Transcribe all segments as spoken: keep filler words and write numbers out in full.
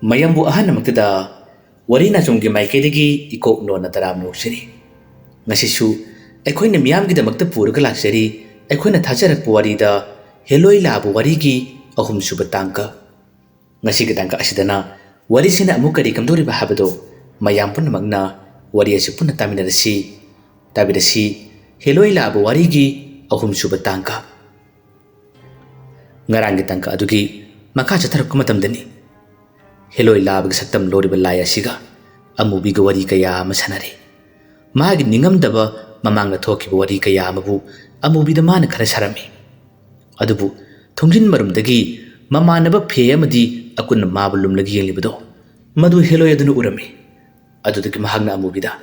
ꯃꯌꯥꯝꯕꯨ ꯑꯍꯥꯟꯕꯃꯛꯇꯗ ꯋꯥꯔꯤ ꯅꯥꯆꯣꯝꯒꯤ ꯃꯥꯏꯀꯩꯗꯒꯤ ꯏꯀꯣꯛ ꯅꯣꯟꯅ ꯇꯔꯥꯝꯅ ꯑꯣꯛꯆꯔꯤ꯫ ꯉꯁꯤꯁꯨ ꯑꯩꯈꯣꯏꯅ ꯃꯤꯌꯥꯝꯒꯤꯗꯃꯛꯇ ꯄꯨꯔꯒ ꯂꯥꯛꯆꯔꯤ ꯑꯩꯈꯣꯏꯅ ꯊꯥꯖꯔꯛꯄ ꯋꯥꯔꯤꯗ ꯍꯦꯂꯣꯏ ꯂꯥꯕ ꯋꯥꯔꯤꯒꯤ ꯑꯍꯨꯝꯁꯨꯕ ꯇꯥꯡꯀꯛ꯫ ꯉꯁꯤꯒꯤ ꯇꯥꯡꯀꯛ ꯑꯁꯤꯗꯅ ꯋꯥꯔꯤꯁꯤꯅ ꯑꯃꯨꯛ ꯀꯔꯤ ꯀꯝꯗꯧꯔꯤꯕ ꯍꯥꯏꯕꯗꯣ ꯃꯌꯥꯝ ꯄꯨꯝꯅꯃꯛꯅ ꯋꯥꯔꯤ ꯑꯁꯤ ꯄꯨꯟꯅ ꯇꯥꯃꯤꯟꯅꯔꯁꯤ꯫ ꯇꯥꯕꯤꯔꯁꯤ ꯍꯦꯂꯣꯏ ꯂꯥꯕ ꯋꯥꯔꯤꯒꯤ ꯑꯍꯨꯝꯁꯨꯕ ꯇꯥꯡꯀꯛ꯫ ꯉꯔꯥꯡꯒꯤ ꯇꯥꯡꯀꯛ ꯑꯗꯨꯒꯤ ꯃꯈꯥ ꯆꯠꯊꯔꯛꯄ ꯃꯇꯝꯗꯅꯤ꯫ ꯍꯦꯂꯣꯏ ꯂꯥꯕꯒꯤ ꯁꯛꯇꯝ ꯂꯧꯔꯤꯕ ꯂꯥꯏ ꯑꯁꯤꯒ ꯑꯃꯨꯕꯤꯒ ꯋꯥꯔꯤ ꯀꯌꯥ ꯑꯃ ꯁꯥꯟꯅꯔꯦ꯫ ꯃꯥꯒꯤ ꯅꯤꯡꯉꯝꯗꯕ ꯃꯃꯥꯡꯗ ꯊꯣꯛꯈꯤꯕ ꯋꯥꯔꯤ ꯀꯌꯥ ꯑꯃꯕꯨ ꯑꯃꯨꯕꯤꯗ ꯃꯥꯅ ꯈꯔ ꯁꯥꯔꯝꯃꯤ꯫ ꯑꯗꯨꯕꯨ ꯊꯣꯡꯖꯤꯟ ꯃꯔꯨꯝꯗꯒꯤ ꯃꯃꯥꯟꯅꯕ ꯐꯦ ꯑꯃꯗꯤ ꯑꯀꯨꯟꯅ ꯃꯥꯕꯨ ꯂꯨꯝꯂꯒ ꯌꯦꯡꯂꯤꯕꯗꯣ ꯃꯗꯨ ꯍꯦꯂꯣꯏ ꯑꯗꯨꯅ ꯎꯔꯝꯃꯤ꯫ ꯑꯗꯨꯗꯒꯤ ꯃꯍꯥꯛꯅ ꯑꯃꯨꯕꯤꯗ,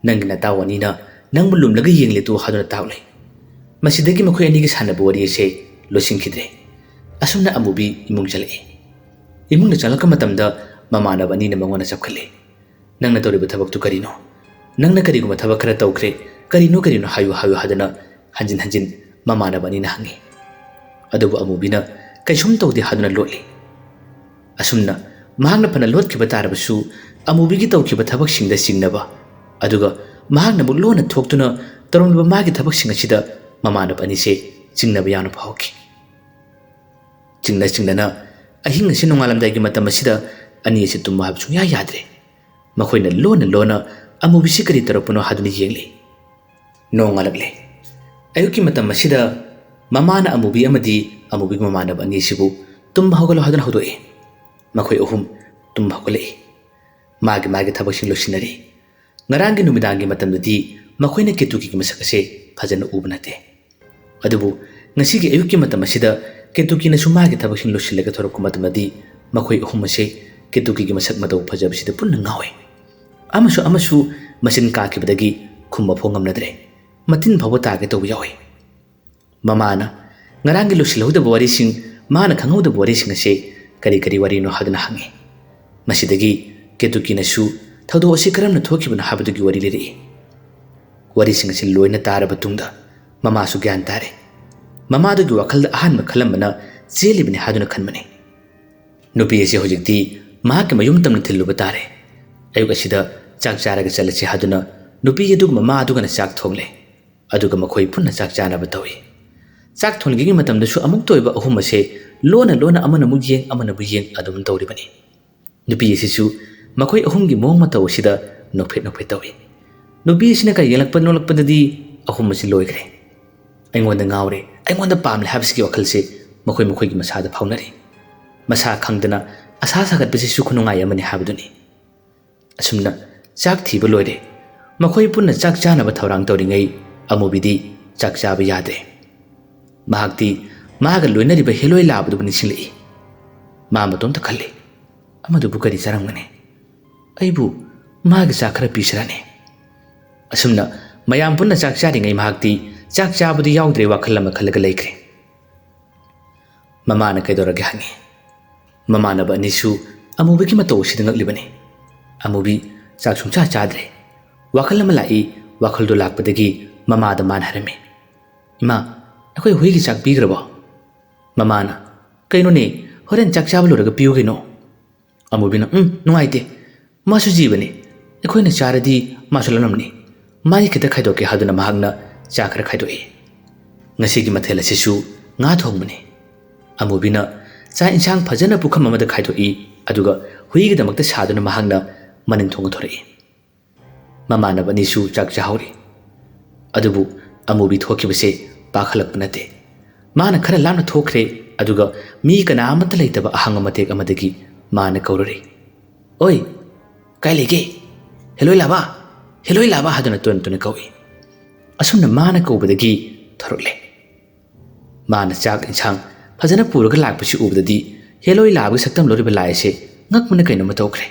"ꯅꯪꯒꯤ ꯅꯇꯥꯎ ꯑꯅꯤꯅ ꯅꯪꯕꯨ ꯂꯨꯝꯂꯒ ꯌꯦꯡꯂꯦ ꯇꯨ" ꯍꯥꯏꯗꯨꯅ ꯇꯥꯛꯂꯦ꯫ ꯃꯁꯤꯗꯒꯤ ꯃꯈꯣꯏ ꯑꯅꯤꯒꯤ ꯁꯥꯟꯅꯕ ꯋꯥꯔꯤ ꯑꯁꯦ ꯂꯣꯏꯁꯤꯟꯈꯤꯗ꯭ꯔꯦ꯫ ꯑꯁꯨꯝꯅ ꯑꯃꯨꯕꯤ ꯏꯃꯨꯡ ꯆꯪꯂꯛꯏ꯫ ꯏꯃꯨꯡꯗ ꯆꯪꯂꯛꯄ ꯃꯇꯝꯗ ꯃꯃꯥꯟꯅꯕ ꯑꯅꯤꯅ ꯃꯉꯣꯟꯗ ꯆꯞꯈꯠꯂꯦ꯫ "ꯅꯪꯅ ꯇꯧꯔꯤꯕ ꯊꯕꯛꯇꯨ ꯀꯔꯤꯅꯣ? ꯅꯪꯅ ꯀꯔꯤꯒꯨꯝꯕ ꯊꯕꯛ ꯈꯔ ꯇꯧꯈ꯭ꯔꯦ, ꯀꯔꯤꯅꯣ ꯀꯔꯤꯅꯣ ꯍꯥꯏꯌꯨ ꯍꯥꯏꯌꯨ" ꯍꯥꯏꯗꯨꯅ ꯍꯟꯖꯤꯟ ꯍꯟꯖꯤꯟ ꯃꯃꯥꯟꯅꯕ ꯑꯅꯤꯅ ꯍꯪꯉꯤ꯫ ꯑꯗꯨꯕꯨ ꯑꯃꯨꯕꯤꯅ ꯀꯩꯁꯨꯝ ꯇꯧꯗꯦ ꯍꯥꯏꯗꯨꯅ ꯂꯣꯠꯂꯤ꯫ ꯑꯁꯨꯝꯅ ꯃꯍꯥꯛꯅ ꯐꯅ ꯂꯣꯠꯈꯤꯕ ꯇꯥꯔꯕꯁꯨ ꯑꯃꯨꯕꯤꯒꯤ ꯇꯧꯈꯤꯕ ꯊꯕꯛꯁꯤꯡꯗ ꯆꯤꯡꯅꯕ, ꯑꯗꯨꯒ ꯃꯍꯥꯛꯅ ꯑꯃꯨꯛ ꯂꯣꯟꯅ ꯊꯣꯛꯇꯨꯅ ꯇꯧꯔꯝꯂꯤꯕ ꯃꯥꯒꯤ ꯊꯕꯛꯁꯤꯡ ꯑꯁꯤꯗ ꯃꯃꯥꯟꯅꯕ ꯑꯅꯤꯁꯦ ꯆꯤꯡꯅꯕ ꯌꯥꯝꯅ ꯐꯥꯎꯈꯤ꯫ ꯆꯤꯡꯅ ꯆꯤꯡꯅꯅ ꯑꯍꯤꯡ ꯑꯁꯤ ꯅꯣꯡꯉꯥꯜꯂꯝꯗꯥꯏꯒꯤ ꯃꯇꯝ ꯑꯁꯤꯗ ꯑꯅꯤ ꯑꯁꯤ ꯇꯨꯝꯃꯨ ꯍꯥꯏꯕ ꯁꯨꯡꯌꯥ ꯌꯥꯗ꯭ꯔꯦ꯫ ꯃꯈꯣꯏꯅ ꯂꯣꯟꯅ ꯂꯣꯟꯅ ꯑꯃꯨꯕꯤꯁꯤ ꯀꯔꯤ ꯇꯧꯔꯛꯄꯅꯣ ꯍꯥꯏꯗꯨꯅ ꯌꯦꯡꯂꯤ꯫ ꯅꯣꯡꯉꯥꯜꯂꯛꯂꯦ꯫ ꯑꯌꯨꯛꯀꯤ ꯃꯇꯝ ꯑꯁꯤꯗ ꯃꯃꯥꯅ ꯑꯃꯨꯕꯤ ꯑꯃꯗꯤ ꯑꯃꯨꯕꯤꯒꯤ ꯃꯃꯥꯟꯅꯕ ꯑꯅꯤꯁꯤꯕꯨ "ꯇꯨꯝꯕ ꯍꯧꯒꯠꯂꯣ" ꯍꯥꯏꯗꯨꯅ ꯍꯧꯗꯣꯛꯏ꯫ ꯃꯈꯣꯏ ꯑꯍꯨꯝ ꯇꯨꯝꯕ ꯍꯧꯒꯠꯂꯛꯏ꯫ ꯃꯥꯒꯤ ꯃꯥꯒꯤ ꯊꯕꯛꯁꯤꯡ ꯂꯣꯏꯁꯤꯟꯅꯔꯤ꯫ ꯉꯔꯥꯡꯒꯤ ꯅꯨꯃꯤꯗꯥꯡꯒꯤ ꯃꯇꯝꯗꯗꯤ ꯃꯈꯣꯏꯅ ꯀꯦꯇꯨꯀꯤꯒꯤ ꯃꯁꯛ ꯑꯁꯦ ꯐꯖꯅ ꯎꯕ ꯅꯠꯇꯦ꯫ ꯑꯗꯨꯕꯨ ꯉꯁꯤꯒꯤ ꯑꯌꯨꯛꯀꯤ ꯃꯇꯝ ꯑꯁꯤꯗ ꯀꯦꯇꯨꯀꯤꯅꯁꯨ ꯃꯥꯒꯤ ꯊꯕꯛꯁꯤꯡ ꯂꯣꯏꯁꯤꯜꯂꯒ ꯊꯣꯔꯛꯄ ꯃꯇꯝꯗꯗꯤ ꯃꯈꯣꯏ ꯑꯍꯨꯝ ꯑꯁꯦ ꯀꯦꯇꯨꯀꯤꯒꯤ ꯃꯁꯛ ꯃꯇꯧ ꯐꯖꯕꯁꯤꯗ ꯄꯨꯟꯅ ꯉꯥꯎꯏ꯫ ꯑꯃꯁꯨ ꯑꯃꯁꯨ ꯃꯆꯤꯟ ꯀꯥꯈꯤꯕꯗꯒꯤ ꯈꯨꯝꯕ ꯐꯥꯎ ꯉꯝꯅꯗ꯭ꯔꯦ꯫ ꯃꯇꯤꯟ ꯐꯥꯎꯕ ꯇꯥꯒꯦ ꯇꯧꯕ ꯌꯥꯎꯏ꯫ ꯃꯃꯥꯅ ꯉꯔꯥꯡꯒꯤ ꯂꯣꯏꯁꯤꯜꯍꯧꯗꯕ ꯋꯥꯔꯤꯁꯤꯡ, ꯃꯥꯅ ꯈꯪꯍꯧꯗꯕ ꯋꯥꯔꯤꯁꯤꯡ ꯑꯁꯤ ꯀꯔꯤ ꯀꯔꯤ ꯋꯥꯔꯤꯅꯣ ꯍꯥꯏꯗꯨꯅ ꯍꯪꯉꯤ꯫ ꯃꯁꯤꯗꯒꯤ ꯀꯦꯇꯨꯀꯤꯅꯁꯨ ꯊꯧꯗꯣꯛ ꯑꯁꯤ ꯀꯔꯝꯅ ꯊꯣꯛꯈꯤꯕꯅꯣ ꯍꯥꯏꯕꯗꯨꯒꯤ ꯋꯥꯔꯤ ꯂꯤꯔꯛꯏ꯫ ꯋꯥꯔꯤꯁꯤꯡ ꯑꯁꯤ ꯂꯣꯏꯅ ꯇꯥꯔꯕ ꯇꯨꯡꯗ ꯃꯃꯥꯁꯨ ꯒ꯭ꯌꯥꯟ ꯇꯥꯔꯦ꯫ ꯃꯃꯥꯗꯨꯒꯤ ꯋꯥꯈꯜꯗ ꯑꯍꯥꯟꯕ ꯈꯜꯂꯝꯕꯅ ꯆꯦꯜꯂꯤꯕꯅꯤ ꯍꯥꯏꯗꯨꯅ ꯈꯟꯕꯅꯤ꯫ ꯅꯨꯄꯤ ꯑꯁꯤ ꯍꯧꯖꯤꯛꯇꯤ ꯃꯍꯥꯛꯀꯤ ꯃꯌꯨꯝ ꯇꯝꯅ ꯊꯤꯜꯂꯨꯕ ꯇꯥꯔꯦ꯫ ꯑꯌꯨꯛ ꯑꯁꯤꯗ ꯆꯥꯛ ꯆꯥꯔꯒ ꯆꯠꯂꯁꯤ ꯍꯥꯏꯗꯨꯅ ꯅꯨꯄꯤ ꯑꯗꯨꯒ ꯃꯃꯥ ꯑꯗꯨꯒꯅ ꯆꯥꯛ ꯊꯣꯡꯂꯦ꯫ ꯑꯗꯨꯒ ꯃꯈꯣꯏ ꯄꯨꯟꯅ ꯆꯥꯛ ꯆꯥꯅꯕ ꯇꯧꯏ꯫ ꯆꯥꯛ ꯊꯣꯡꯂꯤꯉꯩꯒꯤ ꯃꯇꯝꯗꯁꯨ ꯑꯃꯨꯛꯇ ꯑꯣꯏꯕ ꯑꯍꯨꯝ ꯑꯁꯦ ꯂꯣꯟꯅ ꯂꯣꯟꯅ ꯑꯃꯅ ꯑꯃꯨꯛ ꯌꯦꯡ, ꯑꯃꯅ ꯑꯃꯨꯛ ꯌꯦꯡ ꯑꯗꯨꯝ ꯇꯧꯔꯤꯕꯅꯤ꯫ ꯅꯨꯄꯤ ꯑꯁꯤꯁꯨ ꯃꯈꯣꯏ ꯑꯍꯨꯝꯒꯤ ꯃꯑꯣꯡ ꯃꯇꯧ ꯑꯁꯤꯗ ꯅꯣꯛꯐꯦꯠ ꯅꯣꯛꯐꯦꯠ ꯇꯧꯏ꯫ ꯅꯨꯄꯤ ꯑꯁꯤꯅ ꯀꯩ ꯌꯦꯡꯂꯛꯄ ꯅꯣꯛꯂꯛꯄꯗꯗꯤ ꯑꯍꯨꯝ ꯑꯁꯤ ꯂꯣꯏꯈ꯭ꯔꯦ꯫ "ꯑꯩꯉꯣꯟꯗ ꯉꯥꯎꯔꯦ, ꯑꯩꯉꯣꯟꯗ ꯄꯥꯝꯂꯦ" ꯍꯥꯏꯕꯁꯤꯒꯤ ꯋꯥꯈꯜꯁꯦ ꯃꯈꯣꯏ ꯃꯈꯣꯏꯒꯤ ꯃꯁꯥꯗ ꯐꯥꯎꯅꯔꯤ꯫ ꯃꯁꯥ ꯈꯪꯗꯅ ꯑꯁꯥ ꯁꯥꯒꯠꯄꯁꯤꯁꯨ ꯈꯨꯅꯨꯡꯉꯥꯏ ꯑꯃꯅꯤ ꯍꯥꯏꯕꯗꯨꯅꯤ꯫ ꯑꯁꯨꯝꯅ ꯆꯥꯛ ꯊꯤꯕ ꯂꯣꯏꯔꯦ꯫ ꯃꯈꯣꯏ ꯄꯨꯟꯅ ꯆꯥꯛ ꯆꯥꯅꯕ ꯊꯧꯔꯥꯡ ꯇꯧꯔꯤꯉꯩ ꯑꯃꯨꯕꯤꯗꯤ ꯆꯥꯛ ꯆꯥꯕ ꯌꯥꯗ꯭ꯔꯦ꯫ ꯃꯍꯥꯛꯇꯤ ꯃꯥꯒ ꯂꯣꯏꯅꯔꯤꯕ ꯍꯦꯂꯣꯏ ꯂꯥꯕꯗꯨꯕꯨ ꯅꯤꯡꯁꯤꯡꯂꯛꯏ꯫ ꯃꯥ ꯃꯇꯣꯝꯇ ꯈꯜꯂꯤ, "ꯑꯃꯗꯨꯕꯨ ꯀꯔꯤ ꯆꯥꯔꯝꯒꯅꯤ? ꯑꯩꯕꯨ ꯃꯥꯒꯤ ꯆꯥꯛ ꯈꯔ ꯄꯤꯁꯤꯔꯅꯦ?" ꯑꯁꯨꯝꯅ ꯃꯌꯥꯝ ꯄꯨꯟꯅ ꯆꯥꯛ ꯆꯥꯔꯤꯉꯩ ꯃꯍꯥꯛꯇꯤ ꯆꯥꯛ ꯆꯥꯕꯗꯨ ꯌꯥꯎꯗ꯭ꯔꯦ ꯋꯥꯈꯜ ꯑꯃ ꯈꯜꯂꯒ ꯂꯩꯈ꯭ꯔꯦ꯫ ꯃꯃꯥꯅ ꯀꯩꯗꯧꯔꯒꯦ ꯍꯪꯉꯤ꯫ ꯃꯃꯥꯟꯅꯕ ꯑꯅꯤꯁꯨ ꯑꯃꯨꯕꯤꯒꯤ ꯃꯇꯧ ꯑꯁꯤꯗ ꯉꯛꯂꯤꯕꯅꯤ꯫ ꯑꯃꯨꯕꯤ ꯆꯥꯛ ꯁꯨꯡꯆꯥ ꯆꯥꯗ꯭ꯔꯦ꯫ ꯋꯥꯈꯜ ꯑꯃ ꯂꯥꯛꯏ꯫ ꯋꯥꯈꯜꯗꯨ ꯂꯥꯛꯄꯗꯒꯤ ꯃꯃꯥꯗ ꯃꯥꯅ ꯍꯥꯏꯔꯝꯃꯤ, "ꯏꯃꯥ, ꯑꯩꯈꯣꯏ ꯍꯨꯏꯒꯤ ꯆꯥꯛ ꯄꯤꯈ꯭ꯔꯕꯣ?" ꯃꯃꯥꯅ, "ꯀꯩꯅꯣꯅꯦ, ꯍꯣꯔꯦꯟ ꯆꯥꯛ ꯆꯥꯕ ꯂꯣꯏꯔꯒ ꯄꯤꯌꯨ ꯀꯩꯅꯣ?" ꯑꯃꯨꯕꯤꯅ, "ꯎꯝ, ꯅꯨꯡꯉꯥꯏꯇꯦ꯫ ꯃꯥꯁꯨ ꯖꯤꯕꯅꯤ꯫ ꯑꯩꯈꯣꯏꯅ ꯆꯥꯔꯗꯤ ꯃꯥꯁꯨ ꯂꯝꯂꯝꯅꯤ꯫ ꯃꯥꯒꯤ ꯈꯤꯇ ꯈꯥꯏꯗꯣꯛꯀꯦ" ꯍꯥꯏꯗꯨꯅ ꯃꯍꯥꯛꯅ ꯆꯥ ꯈꯔ ꯈꯥꯏꯗꯣꯛꯏ꯫ ꯉꯁꯤꯒꯤ ꯃꯊꯦꯜ ꯑꯁꯤꯁꯨ ꯉꯥ ꯊꯣꯡꯕꯅꯤ꯫ ꯑꯃꯨꯕꯤꯅ ꯆꯥꯛ ꯏꯟꯁꯥꯡ ꯐꯖꯅ ꯄꯨꯈꯝ ꯑꯃꯗ ꯈꯥꯏꯗꯣꯛꯏ, ꯑꯗꯨꯒ ꯍꯨꯏꯒꯤꯗꯃꯛꯇ ꯁꯥꯗꯨꯅ ꯃꯍꯥꯛꯅ ꯃꯅꯤꯡ ꯊꯣꯡꯅ ꯊꯣꯔꯛꯏ꯫ ꯃꯃꯥꯟꯅꯕ ꯑꯅꯤꯁꯨ ꯆꯥꯛ ꯆꯥꯍꯧꯔꯤ꯫ ꯑꯗꯨꯕꯨ ꯑꯃꯨꯕꯤ ꯊꯣꯛꯈꯤꯕꯁꯦ ꯄꯥꯈꯠꯂꯛꯄ ꯅꯠꯇꯦ꯫ ꯃꯥꯅ ꯈꯔ ꯂꯥꯞꯅ ꯊꯣꯛꯈ꯭ꯔꯦ, ꯑꯗꯨꯒ ꯃꯤ ꯀꯅꯥ ꯑꯃꯠꯇ ꯂꯩꯇꯕ ꯑꯍꯥꯡꯕ ꯃꯇꯦꯛ ꯑꯃꯗꯒꯤ ꯃꯥꯅ ꯀꯧꯔꯨꯔꯦ, "ꯑꯣꯏ, ꯀꯥꯏ ꯂꯩꯒꯦ? ꯍꯦꯂꯣꯏ ꯂꯥꯕ! ꯍꯦꯂꯣꯏ ꯂꯥꯕ!" ꯍꯥꯏꯗꯨꯅ ꯇꯣꯟ ꯇꯣꯟꯅ ꯀꯧꯏ꯫ ꯑꯁꯨꯝꯅ ꯃꯥꯅ ꯀꯧꯕꯗꯒꯤ ꯊꯣꯔꯛꯂꯦ꯫ ꯃꯥꯅ ꯆꯥꯛ ꯏꯟꯁꯥꯡ ꯐꯖꯅ ꯄꯨꯔꯒ ꯂꯥꯛꯄꯁꯤ ꯎꯕꯗꯗꯤ ꯍꯦꯂꯣꯏ ꯂꯥꯕꯒꯤ ꯁꯛꯇꯝ ꯂꯧꯔꯤꯕ ꯂꯥꯏ ꯑꯁꯦ ꯉꯛꯄꯅ ꯀꯩꯅꯣꯝꯃ ꯇꯧꯈ꯭ꯔꯦ꯫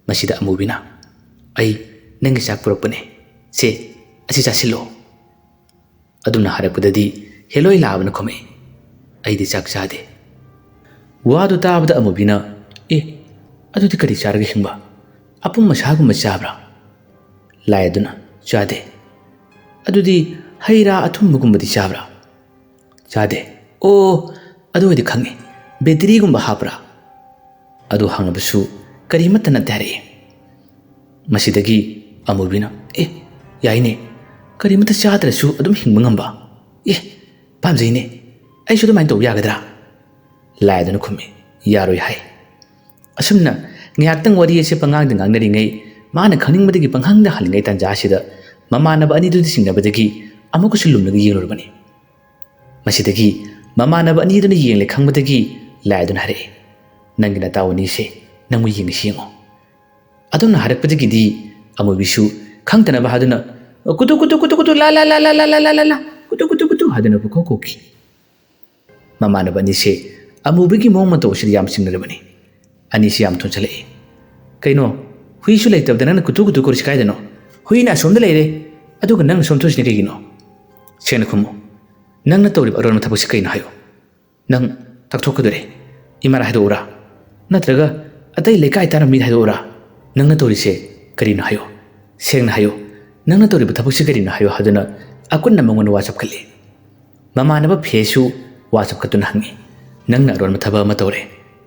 ꯃꯁꯤꯗ ꯑꯃꯨꯕꯤꯅ, "ꯑꯩ ꯅꯪꯒꯤ ꯆꯥꯛ ꯄꯨꯔꯛꯄꯅꯦ꯫ ꯁꯦ, ꯑꯁꯤ ꯆꯥꯁꯤꯜꯂꯣ"꯫ ꯑꯗꯨꯝꯅ ꯍꯥꯏꯔꯛꯄꯗꯗꯤ ꯍꯦꯂꯣꯏ ꯂꯥꯕꯅ ꯈꯨꯝꯃꯛꯏ, "ꯑꯩꯗꯤ ꯆꯥꯛ ꯆꯥꯗꯦ"꯫ ꯋꯥꯗꯨ ꯇꯥꯕꯗ ꯑꯃꯨꯕꯤꯅ, "ꯑꯦ, ꯑꯗꯨꯗꯤ ꯀꯔꯤ ꯆꯥꯔꯒ ꯍꯤꯡꯕ? ꯑꯄꯨꯝ ꯑꯁꯥꯒꯨꯝꯕ ꯆꯥꯕ꯭ꯔꯥ?" ꯂꯥꯏ ꯑꯗꯨꯅ, "ꯆꯥꯗꯦ"꯫ "ꯑꯗꯨꯗꯤ ꯍꯩ ꯔꯥ ꯑꯊꯨꯝꯕꯒꯨꯝꯕꯗꯤ ꯆꯥꯕ꯭ꯔꯥ?" "ꯆꯥꯗꯦ"꯫ "ꯑꯣ, ꯑꯗꯨ ꯑꯣꯏꯗꯤ ꯈꯪꯉꯦ꯫ ꯕꯦꯇ꯭ꯔꯤꯒꯨꯝꯕ ꯍꯥꯞꯄ꯭ꯔꯥ?" ꯑꯗꯨ ꯍꯪꯂꯕꯁꯨ ꯀꯔꯤꯃꯠꯇ ꯅꯠꯇꯦ ꯍꯥꯏꯔꯛꯏ꯫ ꯃꯁꯤꯗꯒꯤ ꯑꯃꯨꯕꯤꯅ, "ꯑꯦ, ꯌꯥꯏꯅꯦ, ꯀꯔꯤꯃꯠꯇ ꯆꯥꯗ꯭ꯔꯁꯨ ꯑꯗꯨꯝ ꯍꯤꯡꯕ ꯉꯝꯕ꯫ ꯑꯦ, ꯄꯥꯝꯖꯩꯅꯦ, ꯑꯩꯁꯨ ꯑꯗꯨꯃꯥꯏꯅ ꯇꯧꯕ ꯌꯥꯒꯗ꯭ꯔꯥ?" ꯂꯥꯏ ꯑꯗꯨꯅ ꯈꯨꯝꯃꯤ, "ꯌꯥꯔꯣꯏ" ꯍꯥꯏ꯫ ꯑꯁꯨꯝꯅ ꯉꯥꯏꯍꯥꯛꯇꯪ ꯋꯥꯔꯤ ꯑꯁꯤ ꯄꯉꯥꯡꯗ ꯉꯥꯡꯅꯔꯤꯉꯩ, ꯃꯥꯅ ꯈꯪꯅꯤꯡꯕꯗꯒꯤ ꯄꯪꯍꯪꯗ ꯍꯪꯂꯤꯉꯩ ꯇꯥꯟꯖꯥ ꯑꯁꯤꯗ ꯃꯃꯥꯟꯅꯕ ꯑꯅꯤꯗꯨꯗꯤ ꯆꯤꯡꯅꯕꯗꯒꯤ ꯑꯃꯨꯛꯀꯁꯨ ꯂꯨꯝꯂꯒ ꯌꯦꯡꯂꯨꯔꯕꯅꯤ꯫ ꯃꯁꯤꯗꯒꯤ ꯃꯃꯥꯟꯅꯕ ꯑꯅꯤꯗꯨꯅ ꯌꯦꯡꯂꯦ ꯈꯪꯕꯗꯒꯤ ꯂꯥꯏ ꯑꯗꯨꯅ ꯍꯥꯏꯔꯛꯏ, "ꯅꯪꯒꯤ ꯅꯇꯥꯎ ꯑꯅꯤꯁꯦ ꯅꯪꯕꯨ ꯌꯦꯡꯉꯤꯁꯤ ꯌꯦꯡꯉꯣ"꯫ ꯑꯗꯨꯝꯅ ꯍꯥꯏꯔꯛꯄꯗꯒꯤꯗꯤ ꯑꯃꯨꯕꯤꯁꯨ ꯈꯪꯗꯅꯕ ꯍꯥꯏꯗꯨꯅ, "ꯀꯨꯇꯨ ꯀꯨꯇꯨ ꯀꯨꯇꯨ ꯀꯨꯇꯨ ꯂꯥ ꯂꯥ ꯂꯥ ꯂꯥ ꯂꯥ ꯂꯥ ꯂꯥ ꯂꯥ, ꯀꯨꯇꯨ ꯀꯨꯇꯨ ꯀꯨꯇꯨ" ꯍꯥꯏꯗꯨꯅ ꯄꯨꯡꯈꯣꯛ ꯈꯣꯛꯈꯤ꯫ ꯃꯃꯥꯟꯅꯕ ꯑꯅꯤꯁꯦ ꯑꯃꯨꯕꯤꯒꯤ ꯃꯑꯣꯡ ꯃꯇꯧ ꯑꯁꯤꯗ ꯌꯥꯝ ꯆꯤꯡꯅꯔꯕꯅꯤ꯫ ꯑꯅꯤꯁꯤ ꯌꯥꯝ ꯊꯨꯖꯜꯂꯛꯏ꯫ "ꯀꯩꯅꯣ, ꯍꯨꯏꯁꯨ ꯂꯩꯇꯕꯗ ꯅꯪꯅ ꯀꯨꯇꯨ ꯀꯨꯇꯨ ꯀꯧꯔꯤꯁꯤ ꯀꯥꯏꯗꯅꯣ? ꯍꯨꯏꯅ ꯑꯁꯣꯝꯗ ꯂꯩꯔꯦ, ꯑꯗꯨꯒ ꯅꯪꯅ ꯁꯣꯝ ꯊꯣꯛꯏꯁꯤꯅ ꯀꯩꯒꯤꯅꯣ? ꯁꯦꯡꯅ ꯈꯨꯝꯃꯨ꯫ ꯅꯪꯅ ꯇꯧꯔꯤꯕ ꯑꯔꯣꯟꯕ ꯊꯕꯛꯁꯤ ꯀꯩꯅꯣ ꯍꯥꯏꯌꯨ꯫ ꯅꯪ ꯇꯛꯊꯣꯛꯀꯗꯣꯔꯦ꯫ ꯏꯃꯥꯗ ꯍꯥꯏꯗꯣꯛꯎꯔꯥ? ꯅꯠꯇ꯭ꯔꯒ ꯑꯇꯩ ꯂꯩꯀꯥꯏ ꯇꯥꯔꯝꯕ ꯃꯤꯗ ꯍꯥꯏꯗꯣꯛꯎꯔꯥ? ꯅꯪꯅ ꯇꯧꯔꯤꯁꯦ ꯀꯔꯤꯅꯣ ꯍꯥꯏꯌꯨ꯫ ꯁꯦꯡꯅ ꯍꯥꯏꯌꯨ꯫ ꯅꯪꯅ ꯇꯧꯔꯤꯕ ꯊꯕꯛꯁꯤ ꯀꯔꯤꯅꯣ ꯍꯥꯏꯌꯨ" ꯍꯥꯏꯗꯨꯅ ꯑꯀꯨꯟꯅ ꯃꯉꯣꯟꯗ ꯋꯥ ꯆꯞꯈꯠꯂꯤ꯫ ꯃꯃꯥꯟꯅꯕ ꯐꯦꯁꯨ ꯋꯥ ꯆꯞꯈꯠꯇꯨꯅ ꯍꯪꯉꯤ, "ꯅꯪꯅ ꯑꯔꯣꯟꯕ ꯊꯕꯛ ꯑꯃ ꯇꯧꯔꯦ꯫